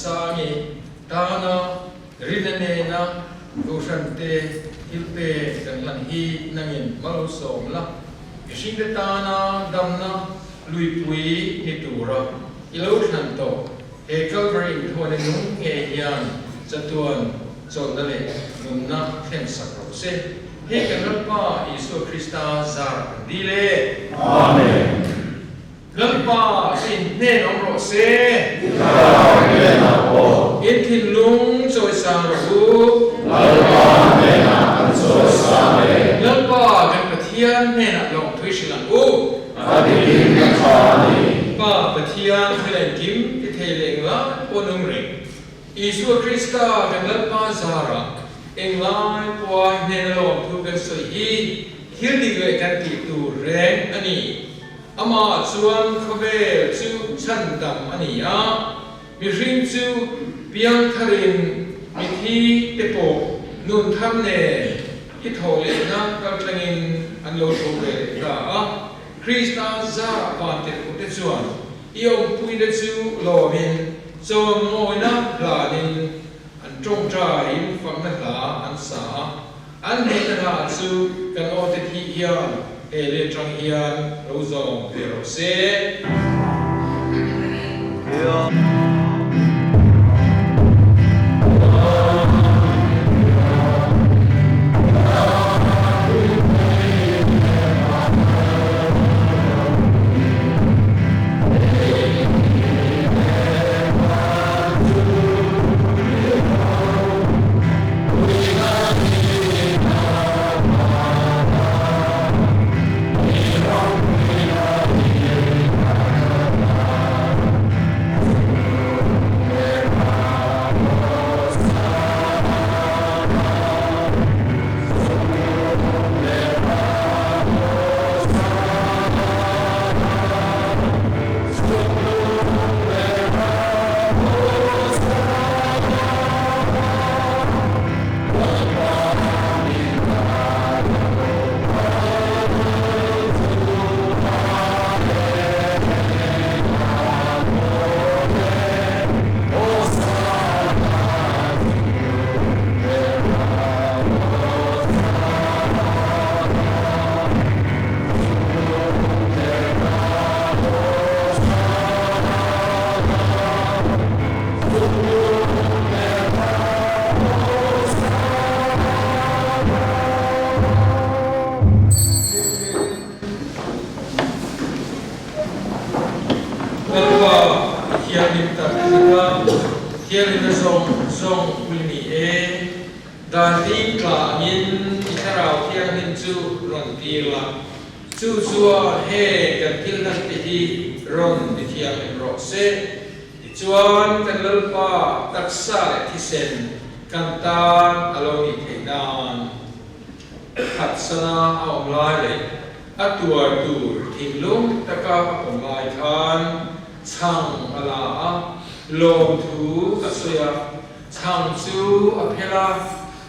Sangi tana rinna nena Kohhran te thil pek kan hlan hi nangin malsawm la, mihringte tana damna luipui ni tura i lo thlan tawh he Kalvari inthawhna nung ngei hian chatuan chawlhna leh nunna thlen sak rawh se. He kan Lalpa Isua Krista zar kan dil e. Amen. Lalpa chu in hnen awm rawh se. I thlarau hnenah pawh. In thinlung chawisang rawh u. Lalpa hnenah kan chawisang e. Lalpa kan Pathian hnenah lawmthui hrilh ang u. A dikin a tha a ni. Pa Pathian thil engkim ti thei leh englai pawh nung reng. Isua Krista kan Lalpa zarah englai pawha hnena lawmthu kan sawi hi thil dik leh kan tih tur reng a ni. Amah chuan khawvel chu chhan dam a ni a, mihring chu piang tharin mithi te pawh nun thar nen i tho lehna kaltlangin an lo tho ve leh ta a. Krista zarah vantirhkoh te chuan i awmpuina chu lawmin chawngmawina hlanin an tawngtaiin fakna hla an sa a. An hnehna hla chu kan aw te thih hian he leh tang hian lo zawm ve rawh se. Lalpa i thianghlim tak zet a, thianghlimna zawng zawng pui ni e. Dan ding tla angin i thlarau thianghlim chu rawn tir la. Chu chuan heng kan thil hlan te hi rawn ti thianghlim rawh se. Tichuan kan Lalpa taksa leh thisen kan tan a lo nih theih nan phatsana a awm lai leh a tuar tur thinlung taka a pawm lai khan chhang a la a, lawmthu a sawi a, chhang chu a phel a,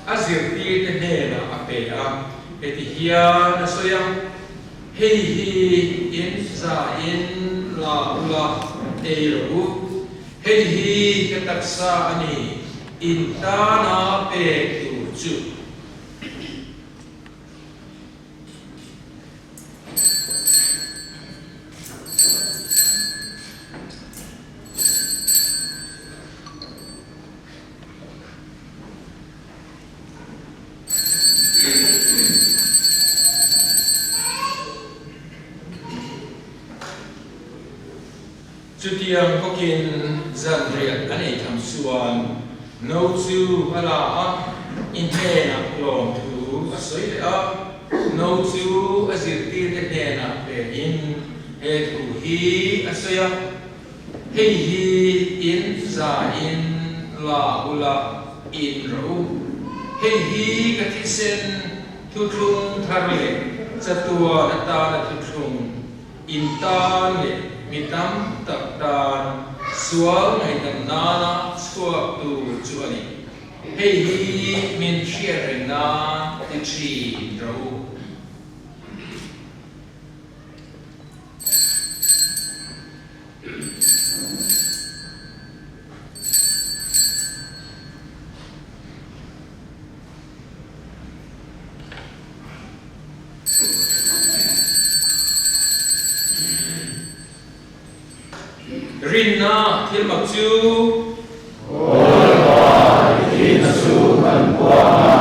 a zirtirte hnenah a pe a, heti hian a sawi a. Hei hi in za in la ula ei rawh u. Hei hi ka taksa a ni, in tana pek tur chu. Chutiang bawkin zanriah an ei tham chuan no chu a la a, i hnenah lawmthu a sawi leh a, no chu a zirtirte hnenah pein he thu hi a sawi a. Hei hi in za in la ula in rawh u. Hei hi ka thisen thuthlung thar leh chatuan atana thuthlung in tan leh mi tam tak tan sual ngaihdam nana chhuak tur chu a ni. Hei hi min hriat reng nan ti thin rawh u. Rinna thil mak chu. Aw Lalpa, i thihna chu kan puang a,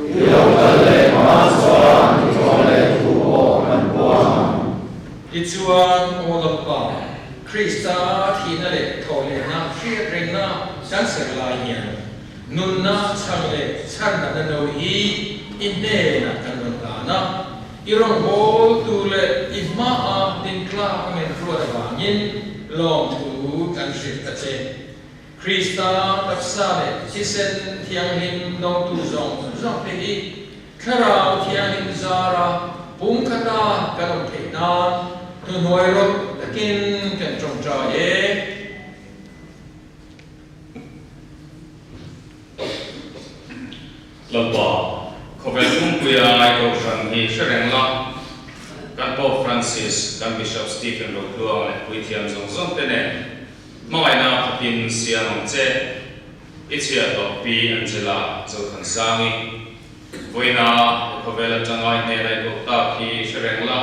i lo kal leh hma chuan i thaw leh thu pawh kan puang ang. Tichuan, Aw Lalpa, Krista thihna leh thawhlehna hriat rengna kan ser lai hian nunna chhan leh chhanna no hi i hnenah kan rawn hlan a. I rawngbawltu leh i hmaah dintlak a men ruat avangin lawmthu kan hrilh ta che. Krista taksa leh thisen thianghlim dawngtu zawng zawng te hi Thlarau Thianghlim zara pumkhata kan awm theih nan hnuhnuai rawt takin kan tawngtai e. Lalpa, khawvel pumpuia ngai kohhran hi hre reng la, kan Pope Francis, kan Bishop Stephen Rotluang leh puithiam zawng zawng te nen hmangaihna khatin siam ang che. I chhiah tawh Pi Angela Zothansangi, vawiina i khawvel atanga i hnena i koh tak hi hre reng la,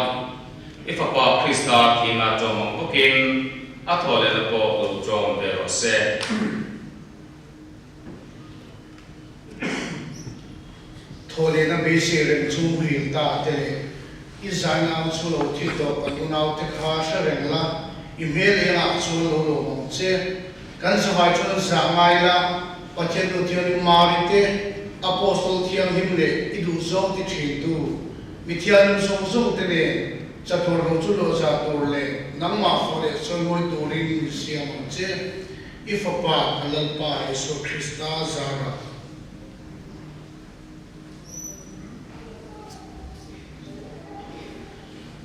i fapa Krista thihna tawm ang bawkin a thawhlehna pawh lo tawm ve rawh se. Thawhlehna beisei reng chu ril ta te leh i zainau chu lo thi tawh kan unaute kha hre reng la, i hmel engah chuan lo lawm ang che. Kan zavai chuan zah ngai la, Pathian nu Thianghlim Mari te, Apostol Thianghlim leh i duhzawng ti thintu mi thianghlim zawng zawng te nen chatuar lo chu luahzah tur leh nangmah fawh leh sawimawi turin min siam ang che. I Fapa ka Lalpa Isua Krista zarah.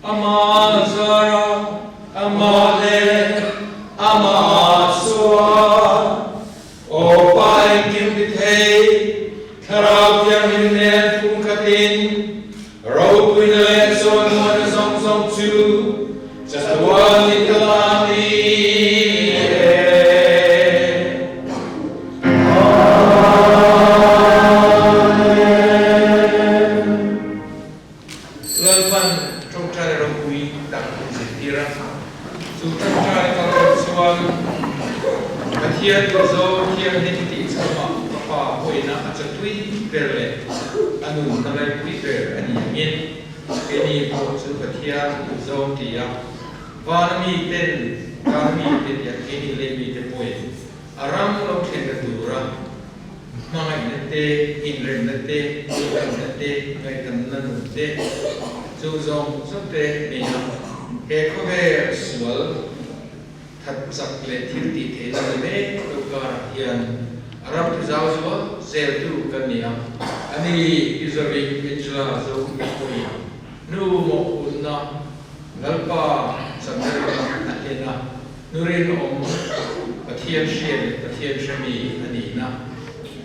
Ama zarah, Amah leh Amah chuan Aw Pa engkim ti thei, Thlarau Thianghlim nen pumkhatin ropuina leh chawimuana zawng zawng chu chatuan in ka la ni e. Lalpan tawngtai ropui tak min zirtir a, chu tawngtai kalkawp chuan Pathian duhzo thianghlim tih chhungah ka pa pawina a chatui ber leh a nun ka laipui ber a ni angin keini pawh chu Pathian duhzo ti a vana miten kan mite tia keini lei mite pawhin a ram lo thlenna tura Hmangaihna te, inremna te, duhawmna te, ngaihdamna nun te, chu zawng zawng te nei a, he khawvel sual that chak leh thil tih theihna ni mek lo karah hian a ram thu zau zual zeltu kan ni a, a ni Israeli Angela zo pawhin nu mawhphurhna Lalpa chanrelna a hlen a. Nu rinawm, Pathian hria leh Pathian hremi a nihna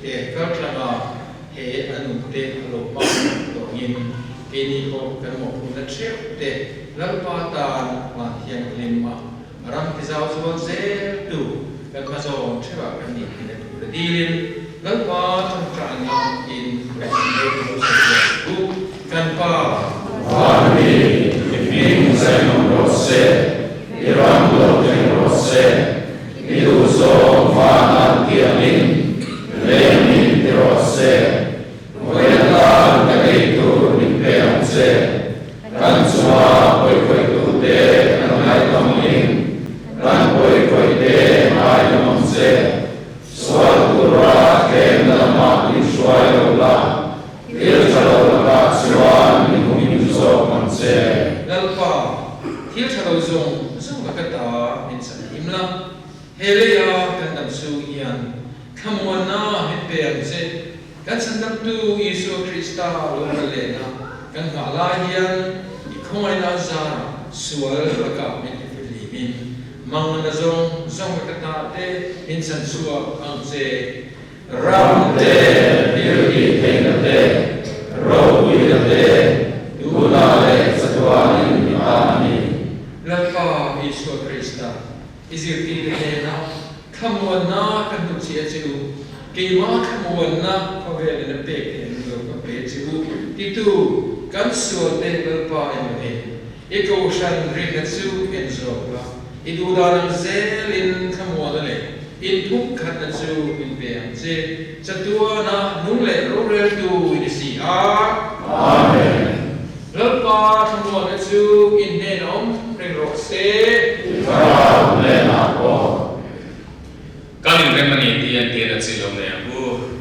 te kaltlanga he a nute a lo hmang tawngin keini pawh kan mawhphurhna theuh te Lalpa tan van thianghlim a ram tizau zual zel tu kan hmazawn theuhah kan nih theihna tur a dilin Lalpa tawngtaina in kan inrem lo sawi ang u. Kan Pa. Vanmi, i hming zainawm rawh se. I ram lo thleng rawh se, i duh zawng van an tiangin leng min ti rawh se. Vawiin tan ka ei tur min pe ang che, kan chunga pawikhawitute kan ngaihtamngin kan pawikhawite ngaidam ang che. Sual tura tlemna lamah min hruai lo la, thil tha lo lakah chuan min hum zawk ang che. Lalpa, thil tha lo zawng zawng laka ta min chhan him la, he leia kan dam chhung hian thlamuanna min pe ang che. Kan chhandamtu Isua Krista lo kal lehna kan nghah lai hian i khawngaihna zarah sual lakah min ti fihlimin mangna zawng zawng laka ta te min chhan chhuak ang che. Ram te, thil tih theihna te, ropuina te, tunah leh chatuanin i ta a ni. Lalpa Isua Krista, i zirtirte hnena thlamuanna ka hnutchhiah che u, keimah thlamuanna khawvelin a pek theih ang lo ka pe che u, titu kan sualte Lalpa emaw en, i kohhran rinna chu en zawk la. I duhdan ang zelin thlamuana leh inphumkhatna chu min pe ang che. Chatuana nung leh roreltu i ni si a. Amen. Lalpa thlamuana chu in hnenah awm reng rawh se. I thlarau hnenah pawh. Kan inrem a ni tih entir a chi lo nei ang u.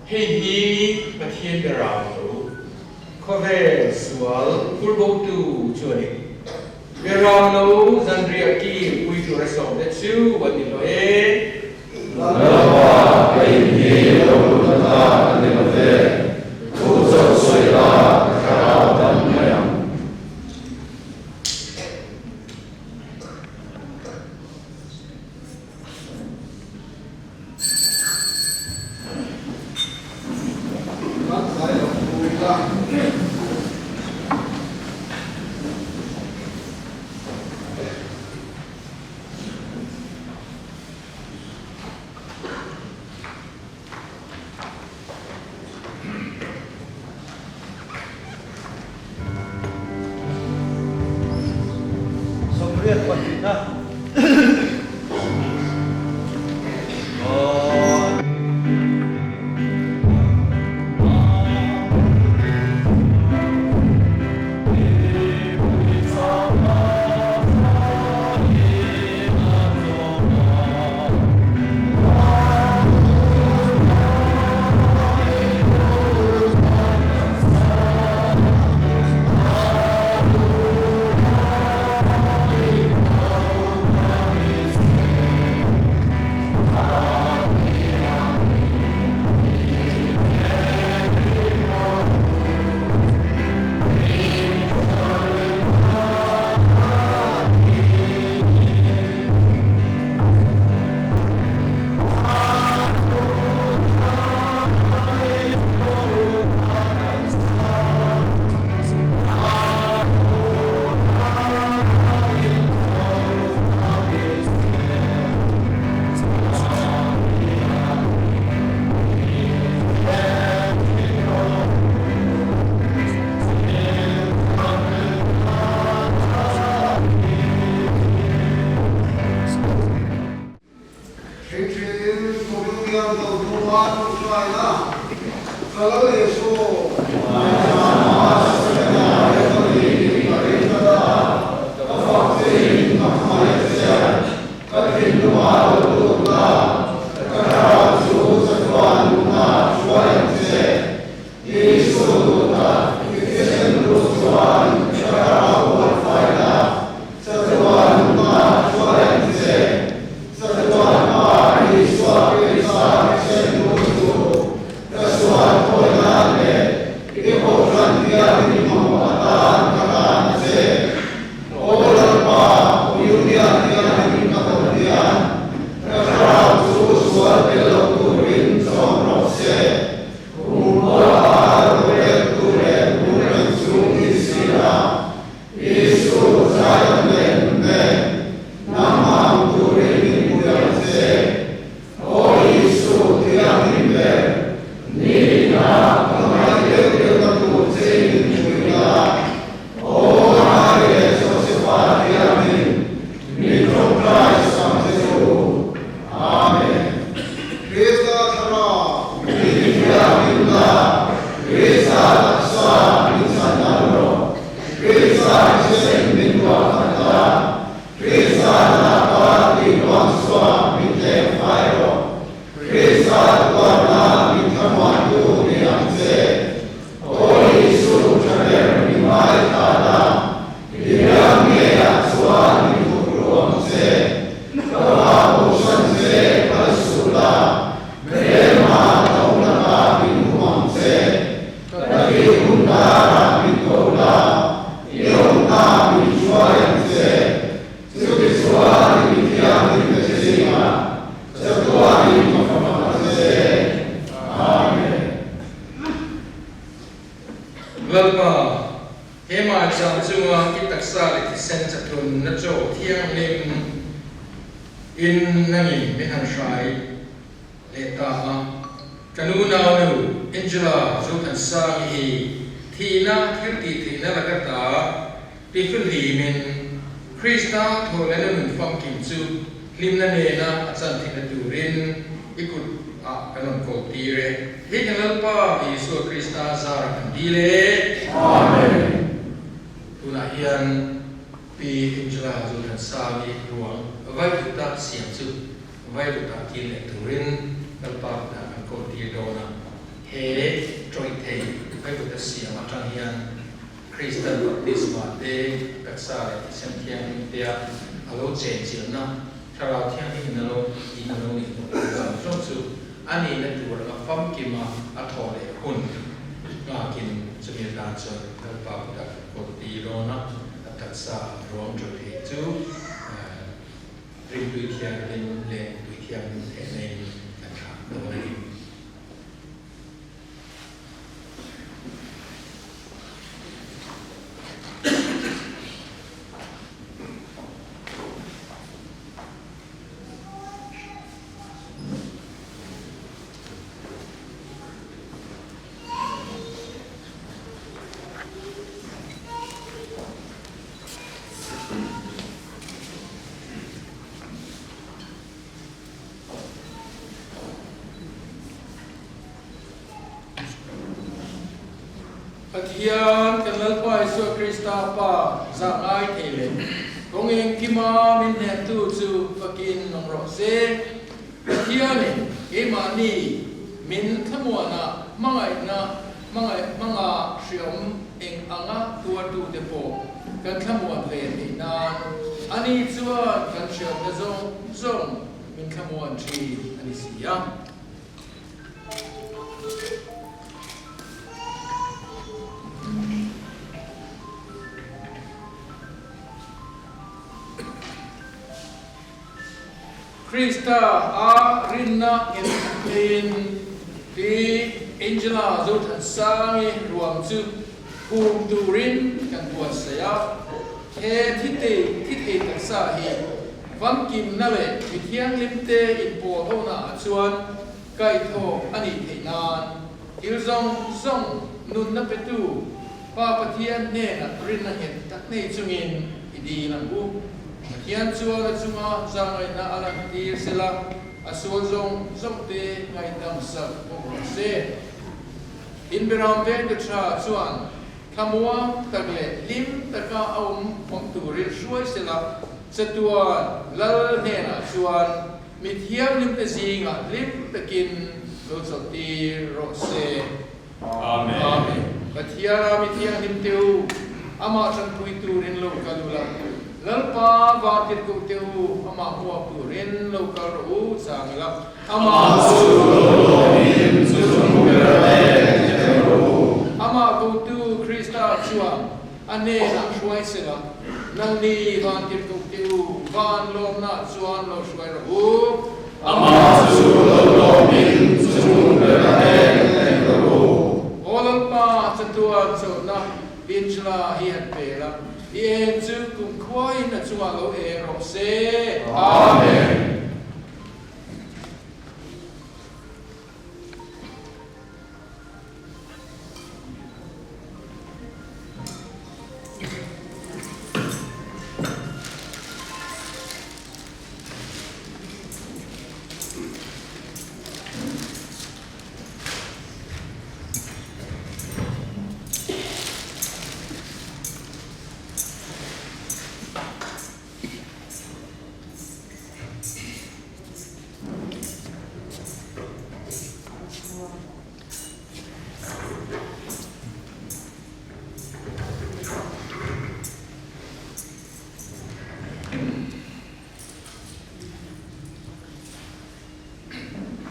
Hei hi Pathian berau lo khawvel sual phur botu chu a ni. Berau lo zanriah kil pui tur a sawm te chu an ni hlawh e. Lalpa, kei hi lo lut atan a ni lo ve, thu chauh sawi la ka thlarau dam mai ang. Kan zai lo thu ila. 82na. Thingthiin Communion do hnua ṭawngṭaina ka lo Isu Ka thinlungah lo lut la, ka thlarau chu chatuan nunah hruai ang che. Isu luta i thisen lut chuan ka thlarau buai fai la, chatuan nunah hruai ang che. Chatuan Pa Isua Krista thisen lut chu ka sual thawi nan leh i kohhran hian i mamawh atan ka hlan a che. Aw Lalpa, Union hian in ka hawn hian ka. Lalpa, he maicham chunga i taksa leh thisen chatlunna chaw thianghlim in nangin min han hrai leh ta a. Ka nu naunu Angela Zothansangi hi thihna thil tih theihna laka ta tifilhlimin Krista thawhlehna nun famkim chu hlimna nena a chan theihna turin i kut ah kan rawn kawl tir e. Hei kan Lalpa Isua Krista zara kan dil e. Amen. Tunah hian Pi Angela Zothansangi ruang Vaivuta siam chu Vaivutah kir leh turin Lalpa kutah kan kawl tir dawn a, he tawih thei Vaivuta siam atang hian Kristan baptisma te, taksa leh thisen thianghlim tea a lo chenchilhna Thlarau Thianghlim in a lo in a lo nih hnawh tur zawng zawng chu a nihna tur anga famkima a thawh leh hun nghakin chumi atan chuan Lalpa kutah kan kawl tir dawn a, a taksa ruang tawih thei chu Ringtui thianghlim leh tui thianghlim theihna in kan thlah dawn a ni. Pathian kan Lalpa Isua Krista Pa zah ngai thei leh kawng engkima min hnehtu chu fakin awm rawh se. Pathianin keimahni min thlamuana hmangaihna hmangaih hmanga hriam eng anga tuartute pawh kan thlamuan ve theih nan ani chuan kan hriamna zawng zawng min thlamuan thin a ni si a. Krista a rinna nghet theiin Pi Angela Zothansangi ruang chu phum turin kan buatsaih a. He thitei thi thei taksa hi famkimna leh mi thianghlimte inpawl honaah chuan kaihthawh a nih theih nan thil zawng zawng nunna petu Pa Pathian hnenah rinna nghet tak nei chungin i dil ang u. Pathian chuan a chunga zahngaihna a lantir sela, a sual zawng zawngte ngaihdam sak bawk rawh se. Inberam vengte tha chuan thlamuang tak leh hlim taka a awm awm turin hruai sela, chatuan Lal hnenah chuan mi thianghlimte zingah hlim takin lo chawlhtir rawh se. Amen. Amen. Pathian a mi thianghlim te u, amah tanpui turin lo kal u la. Lalpa vantirhkoh te u, amah hmuak turin lo kal rawh u, chang ila. Amah chu lo lawmin chu chung ber leh hnem rawh u. Amah kotu Krista chuan a hnenah hruai sela, nangni vantirhkoh te u, van lawmna chuan lo hruai rawh u. Amah chu lo lawmin chung ber a eng eng rawh u. Aw Lalpa, chatuan chawlhna Angela hi han pe la, i eng chu kumkhuain a chungah lo eng rawh se. Amen.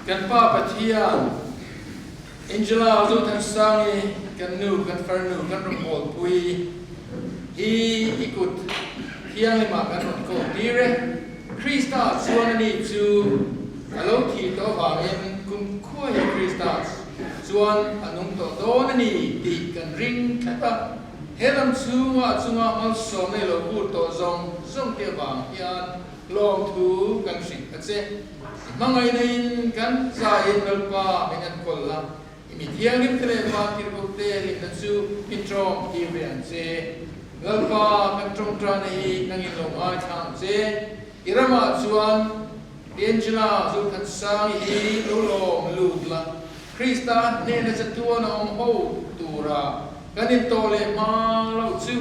Kan Pa Pathian, Angela Zothansangi kan nu, kan farnu, kan rawngbawlpui hi i kut thianghlimah kan rawn kawl tir e. Krista chuan ani chu a lo thih tawh avangin kum khuaia Krista. Chuan a nung tawh dawn a ni tih kan ring tlat a. He lam chhungah chunga malsawm nei lo vur tawh zawng zawng te avang hian lawmthu kan hrilh a che. I hmangaihna in kan zaiin Lalpa min enkawl la, i mi thianghlim te leh vantirhkoh te hlimna chu min tawng tir ve ang che. Lalpa kan tawngtaina hi nangin lo ngaithla ang che. I ramah chuan Angela Zothansangi hi lo lawm lut la, Krista hnena chatuan a awm ho tura kan intawh leh hma loh chu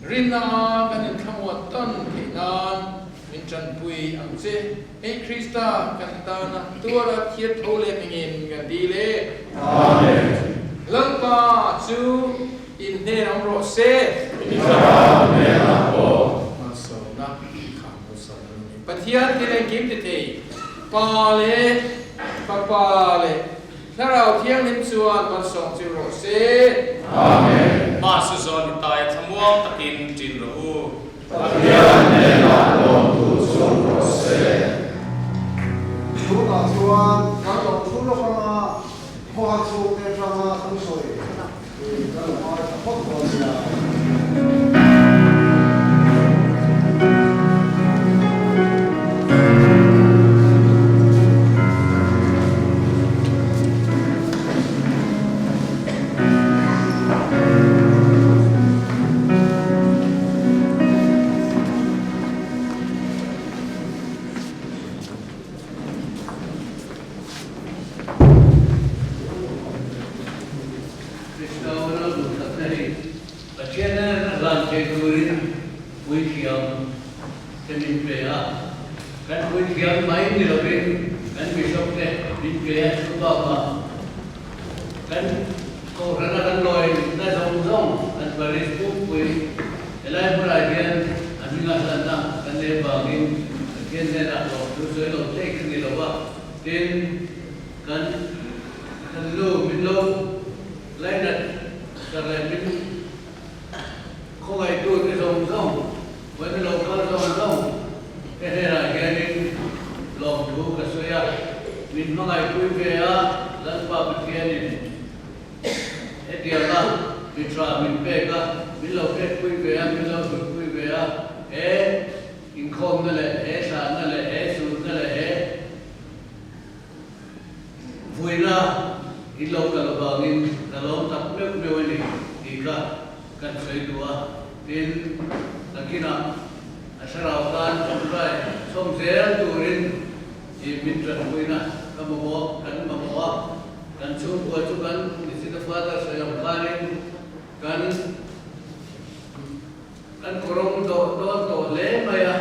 rinna a kan inthlamuan tawn theih nan min tanpui ang che. Hei Krista kan tana tuara thiat tho leh hmingin kan dil e. Amen. Lalpa chu in hnen awm rawh se. I thlarau hnenah pawh. Malsawmna kha malsawmna ni. Pathian thil engkim ti thei Pa leh Fapa leh Thlarau Thianghlim chuan malsawm chu rawh se. Amen. Hma su zawn i tai thlamuang takin ṭin rawh u. Pathian hnenah lawmtu chu awm rawh se. Tunah chuan kan lo thu lawk anga khawhar chhungte atanga thusawi kan lo ngaithla phawt dawn nia. Krista unau duhsakna hi Pathian nen a hlan thei turin puithiam te min pe a. Kan puithiam mai ni lovin kan bishop te min pe a, chu bakah kan kohhrana kan lawi na zawng zawng kan parish pumpui helai hmunah hian a hminga hlanna kan nei vangin Pathian hnenah lawmthu sawi lo thei ka ni lo a, tin kan kan nu min lo lainat sak leh min khawngaihtu te zawng zawng vawiin lo kal zawng zawng te hnenah hianin lawmthu ka sawi a, min hmangaihpui ve a, Lalpa Pathianin hetianga mi tha min pek a, min lo pekpui ve a, min lo hlutpui ve a, he inkhawmna leh he thlahna leh he sulna leh he Vuina in lo kal avangin ka lawm tak meuh meuh a ni tih kha kan sawi duh a, tin, nakinah a thlarau tan tawngtai chhawm zel turin i min tanpuina ka mamawh, kan mamawh a, kan chhungkua chu kan Nisita Father sawi ang khanin kan Kan kawrawng dawh dawn tawh hle mai a,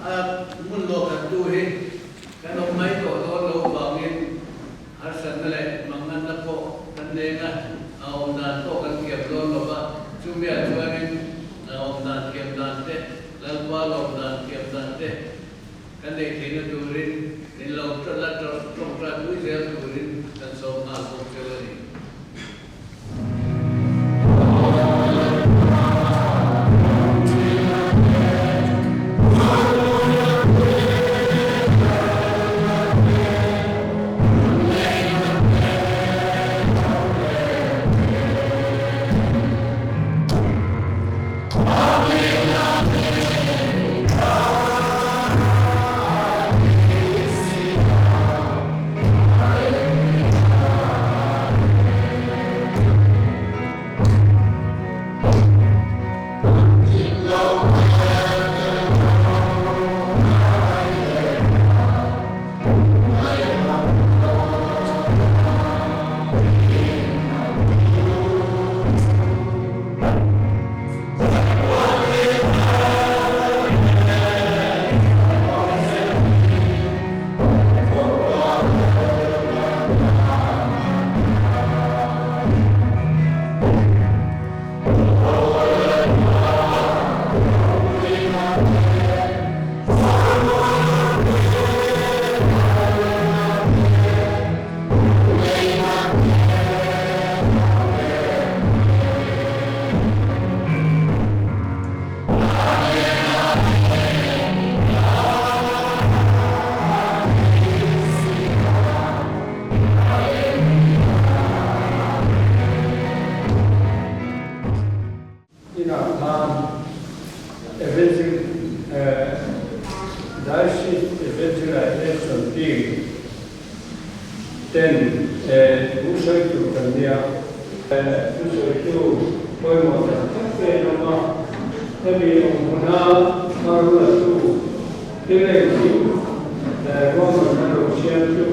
a hmun lawk khat tu hi kan awm mai tawh dawn lo vangin harsatna leh manganna pawh kan neng a, a awm dan pawh kan thiam dawn lo va, chumiah chuanin a awm dan thiam dan te, Lalpa lawm dan thiam dan te kan neih theihna turin min lo la tawngtai pui zel turin kan sawm nghal bawk cheu a ni. Thusawi tur kan nia. Thusawitu pawimawh tak tak te an awm a, hemi awm hmuna hmarulatu thil engkim ruahmanna lo siamtu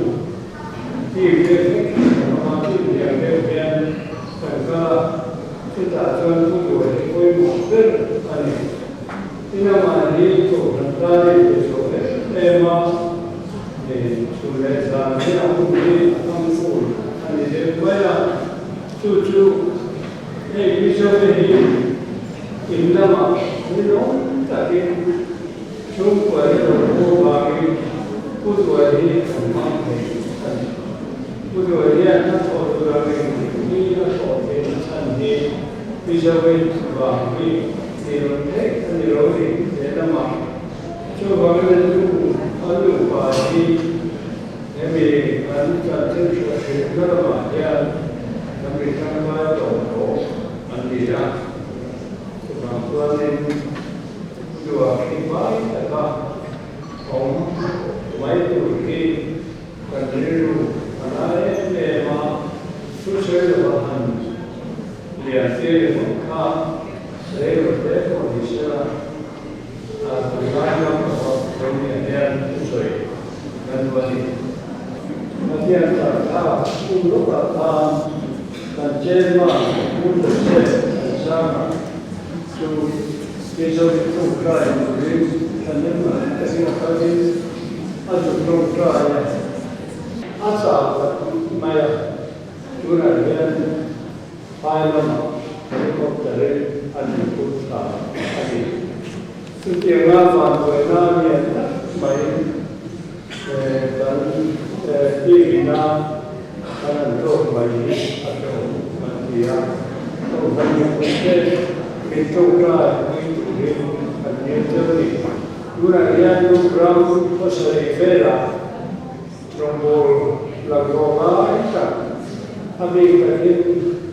team te thleng hi kan awm a, team lian deuh hian kan kal a, chutah chuan thu buai hi pawimawh ber a ni. Tin amah hi kohhran tan a inpe chhuah em em a, chhun leh zan hi a hun hi a hmang fur a ni deuh mai a, chu chu hei Mizote hi in lamah rinawm takin chhungkua hi lo pu vangin Pu Duai hi kan hmang thei a ni. Pu Duai hian a thawh tur ang engkim hi a thawh theihna chhan hi Mizoin vang hi Ti lo theih a ni lo ni lehlamah chuvangin an nu an nupa hi hemi an chanchin hriat hrilhna lamah hian kan mi tangkai tawh tawh an ni a, chuvang chuanin duah khi mai taka awm mai tur hi kan rilru a na em em a, thusawi lovah han lian tir ringawt kha. Rei lo hle pawh ni sela, a tunlai ram erawh Romeo hian thusawi kan duh a ni. Pathian changthlak hun lawkah khan kan chairman Pu Joseph Thansanga chu Mizo tawngtai turin thahnem takin a kalin a zuk tawngtai a, a chau ta khawp mai a, tunah hian Phai lamah helicopter-in an input thla a ni. Chutianga vanduaina lian tak mai kan team-ina kan han tawk mai hi a hrehawm kan ti a. Kohhran mipuite min tawngtai pui turin kan ngen cheu a ni. Tunah hian ram khawsarih velah Rawngbawl laklawh lai tak a bik takin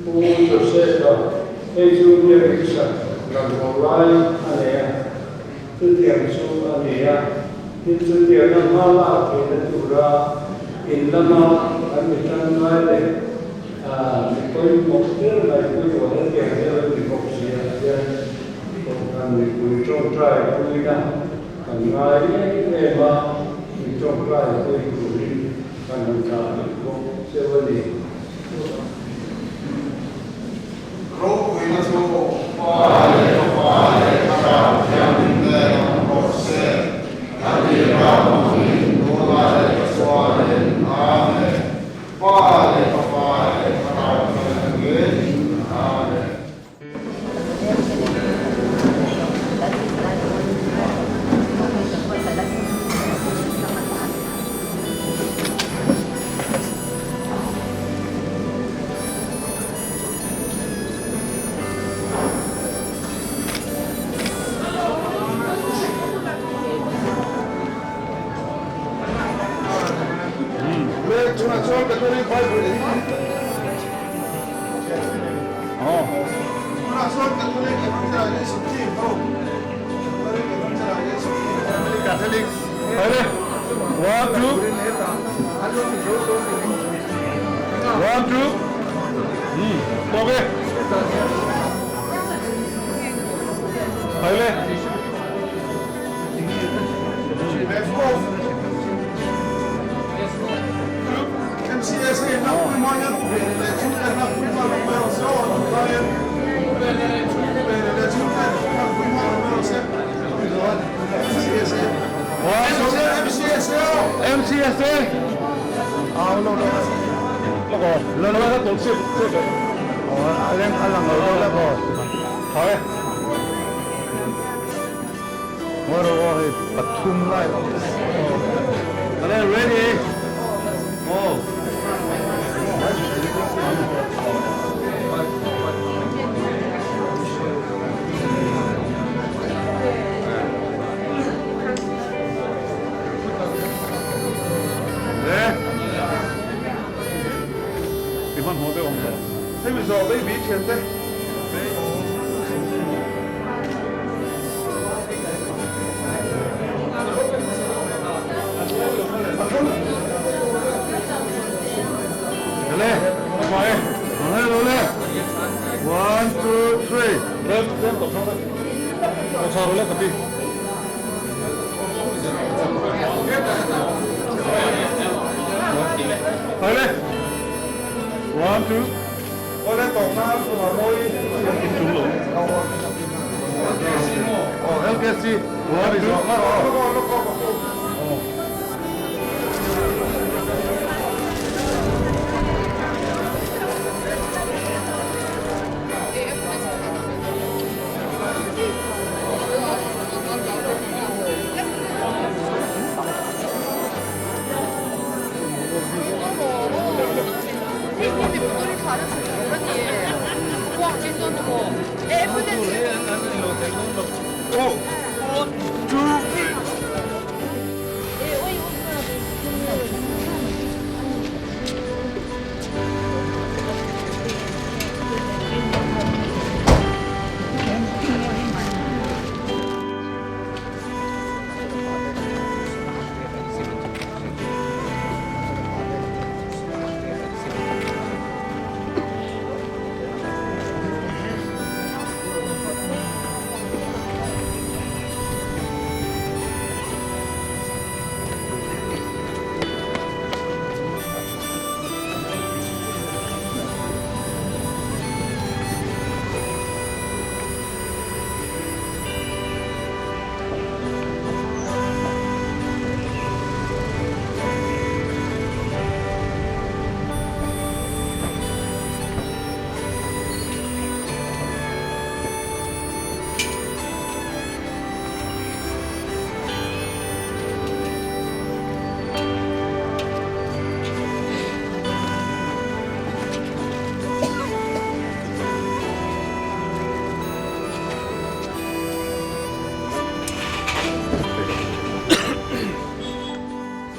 Pu Joseph-a hei chu biakin sak laklawh lai a nei a, chutiang chu a ni a, tin chutianga hma lak theihna tura in lama kan mi tangkai leh mi pawimawh ber mai pawimawh hetiang hi a lo ni bawk si ah hian Kohhran mipui tawngtai puina Kan ngai em em a, min tawngtai pui turin kan han dah duh bawk cheu a ni. Ropuina chu Pa leh Fapa leh Thlarau Thianghlim nen a awm rawh se. A tirah awmin tunah leh Pathianin Amen. Pa leh Fapa leh Thlarau Thianghlimin Amen. One, two. One, two. Okay. MCSA Ready? Oh. Hemi zawh baby thiante.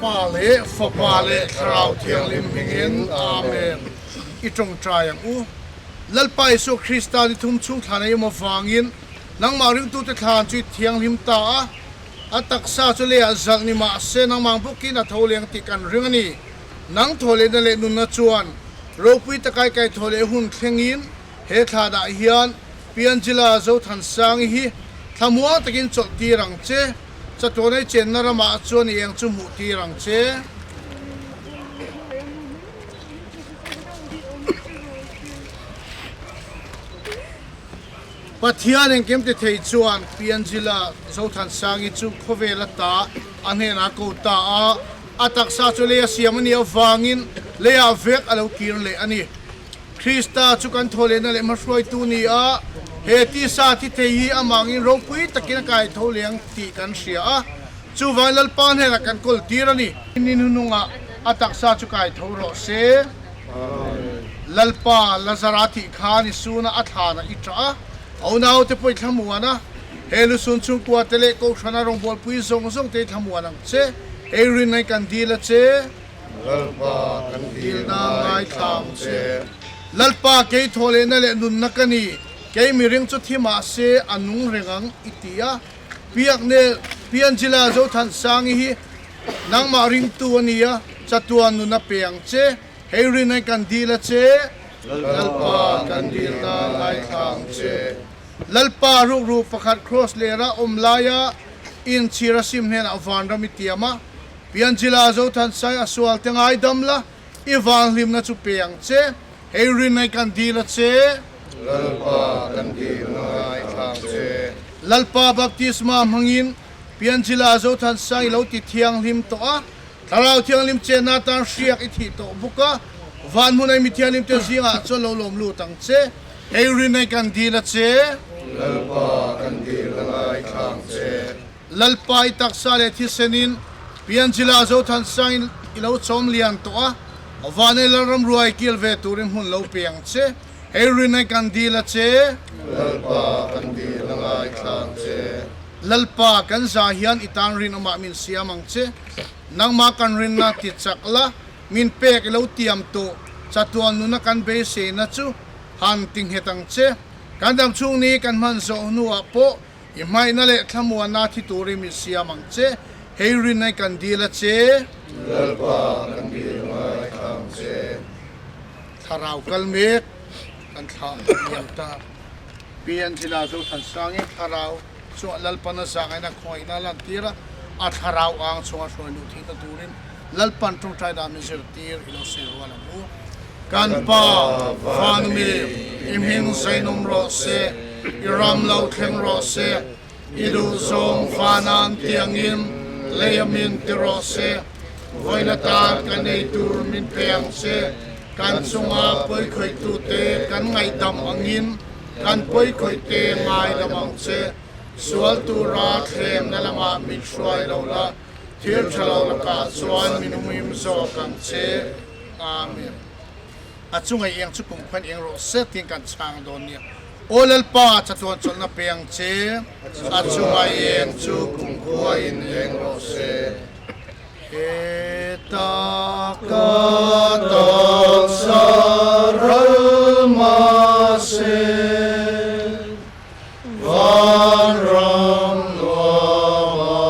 Pa leh Fapa leh Thlarau Thianghlim hmingin, Amen. I tawngtai ang u. Lalpa Isua Krista ni thum chhung thlan a awm avangin nangmah ringtute thlan chu i thianghlim ta a, a taksa chu leiah zalh ni mah se nangmah bawkin a tho leng tih kan ring a ni. Nang thaw lehna leh nunna chuan ropui takai kai thaw leh hun thlengin he thlanah hian Pianjila Zothansangi hi thlamuang takin chawlh tir ang che. Chatuanei chenna ramah chuan i eng chu hmuh tir ang che. Pathian engkim ti thei chuan Pianjila Zothansangi chu khawvel ata a hnenah ko ta a, a taksa chu lei a siam a nih avangin leiah vek a lo kir leh a ni. Krista chu kan thawhlehna leh hmahruaitu ni a, he tisa thi thei hi amangin ropui takin a kai tho leng tih kan hria a, chuvangin Lalpa hnenah kan kawl tir a ni. Ni hnuhnungah a taksa chu kai tho rawh se. Lalpa, Lazara thih khan i suna a thlanah i ṭah a, a unaute pawh i thlamuan a, he lusun chhungkua te leh Kohhrana rawngbawlpui zawng zawng te i thlamuan ang che, hei rinna i kan dil a che. Lalpa kan dilna ngaithla ang che. Lalpa kei thawhlehna leh nunna ka ni, kei miring chu thi mah se a nung reng ang i ti a. Piakne Pianjila Zothansangi hi nangmah ringtu a ni a, chatuan nun a pe ang che, hei rinai kan dil a che. Lalpa kan dilna ngaithla ang che. Lalpa rukru pakhat Kross lera awm laia inchhir a sim hnenah vanram i tiam a. Pianjila Zothansai a sual te ngaidam la, i vanghlimna chu pe ang che, hei rinai kan dil a che. Lalpa kan dil ngaithla ang che. Lalpa baptisma hmangin Pianjila Zothansai i lo ti thianghlim tawh a, Thlarau Thianghlim chenna atan hriak i thih tawh bawk a, van hmunai mi thianghlim te zingah chuan lo lawm lut ang che, hei rinai kan dil a che. Lalpa kan dil ngaithla ang che. Lalpa i taksa leh thisenin Pianjila Zothansangin i lo chawm lian tawh a, Vanei Lalram ruai kil ve turin hmun lo pe ang che, hei rinai kan dil a che. Lalpa kan dil a ngaithla ang che. Lalpa kan za hian i tan rinawmah min siam ang che, nangmah kan rinna ti chak la, min pek i lo tiam tawh, chatuan nuna kan beiseina chu han ti nghet ang che, kan damchhung ni kan hman zawh hnuah pawh I hmaihna leh thlamuanna thi turin min siam ang che, hei rinai kan dil a che. Lalpa kan dil ngai thla ang che. Thlarau kal mek kan thlah liam ta. Pi Angela Zothansangin thlarau chungah Lalpan a zahngaihna khawngaihna a lantir a, a thlarau ang chunga hruai luh theihna turin Lalpan tawngtai dan min zirtir i lo sawi rual ang u. Kan Pa, Vanmi, i hming zainawm rawh se, i ram lo thleng rawh se, I duhzawng vanan tiangin lei a min ti rawh se, vawiin atan ka nei tur min pe ang che, kan chunga pawikhawih-tute kan ngaihdam angin kan pawikhawihte ngaidam ang che, sual tura thlemna lamah min hruai lo la, thil tha lo lakah chuan min umim zawk ang che. Amen. A chunga i eng chu kum khuan eng rawh se tiin kan chhang dawn nia. Aw Lalpa, chatuan chawlhna pe ang che, a chunga i eng chu kum khuain eng rawh se. Heta ka taksa ral mahse, Vanram nuama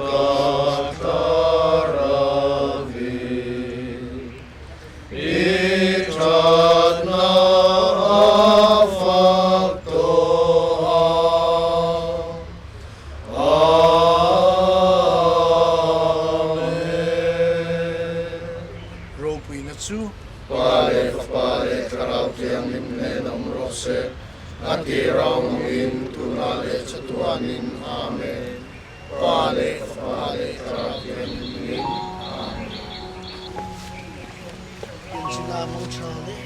ka thlarau in. I thatna a fak tawh a, Amen. Ropuina chu Pa leh Fapa leh Thlarau Thianghlim hnen awm rawh se, a tir a awm angin tunah leh chatuanin. Amen. Pa leh Fapa leh Thlarau Thianghlim in Amen. Pianchila mang tha le.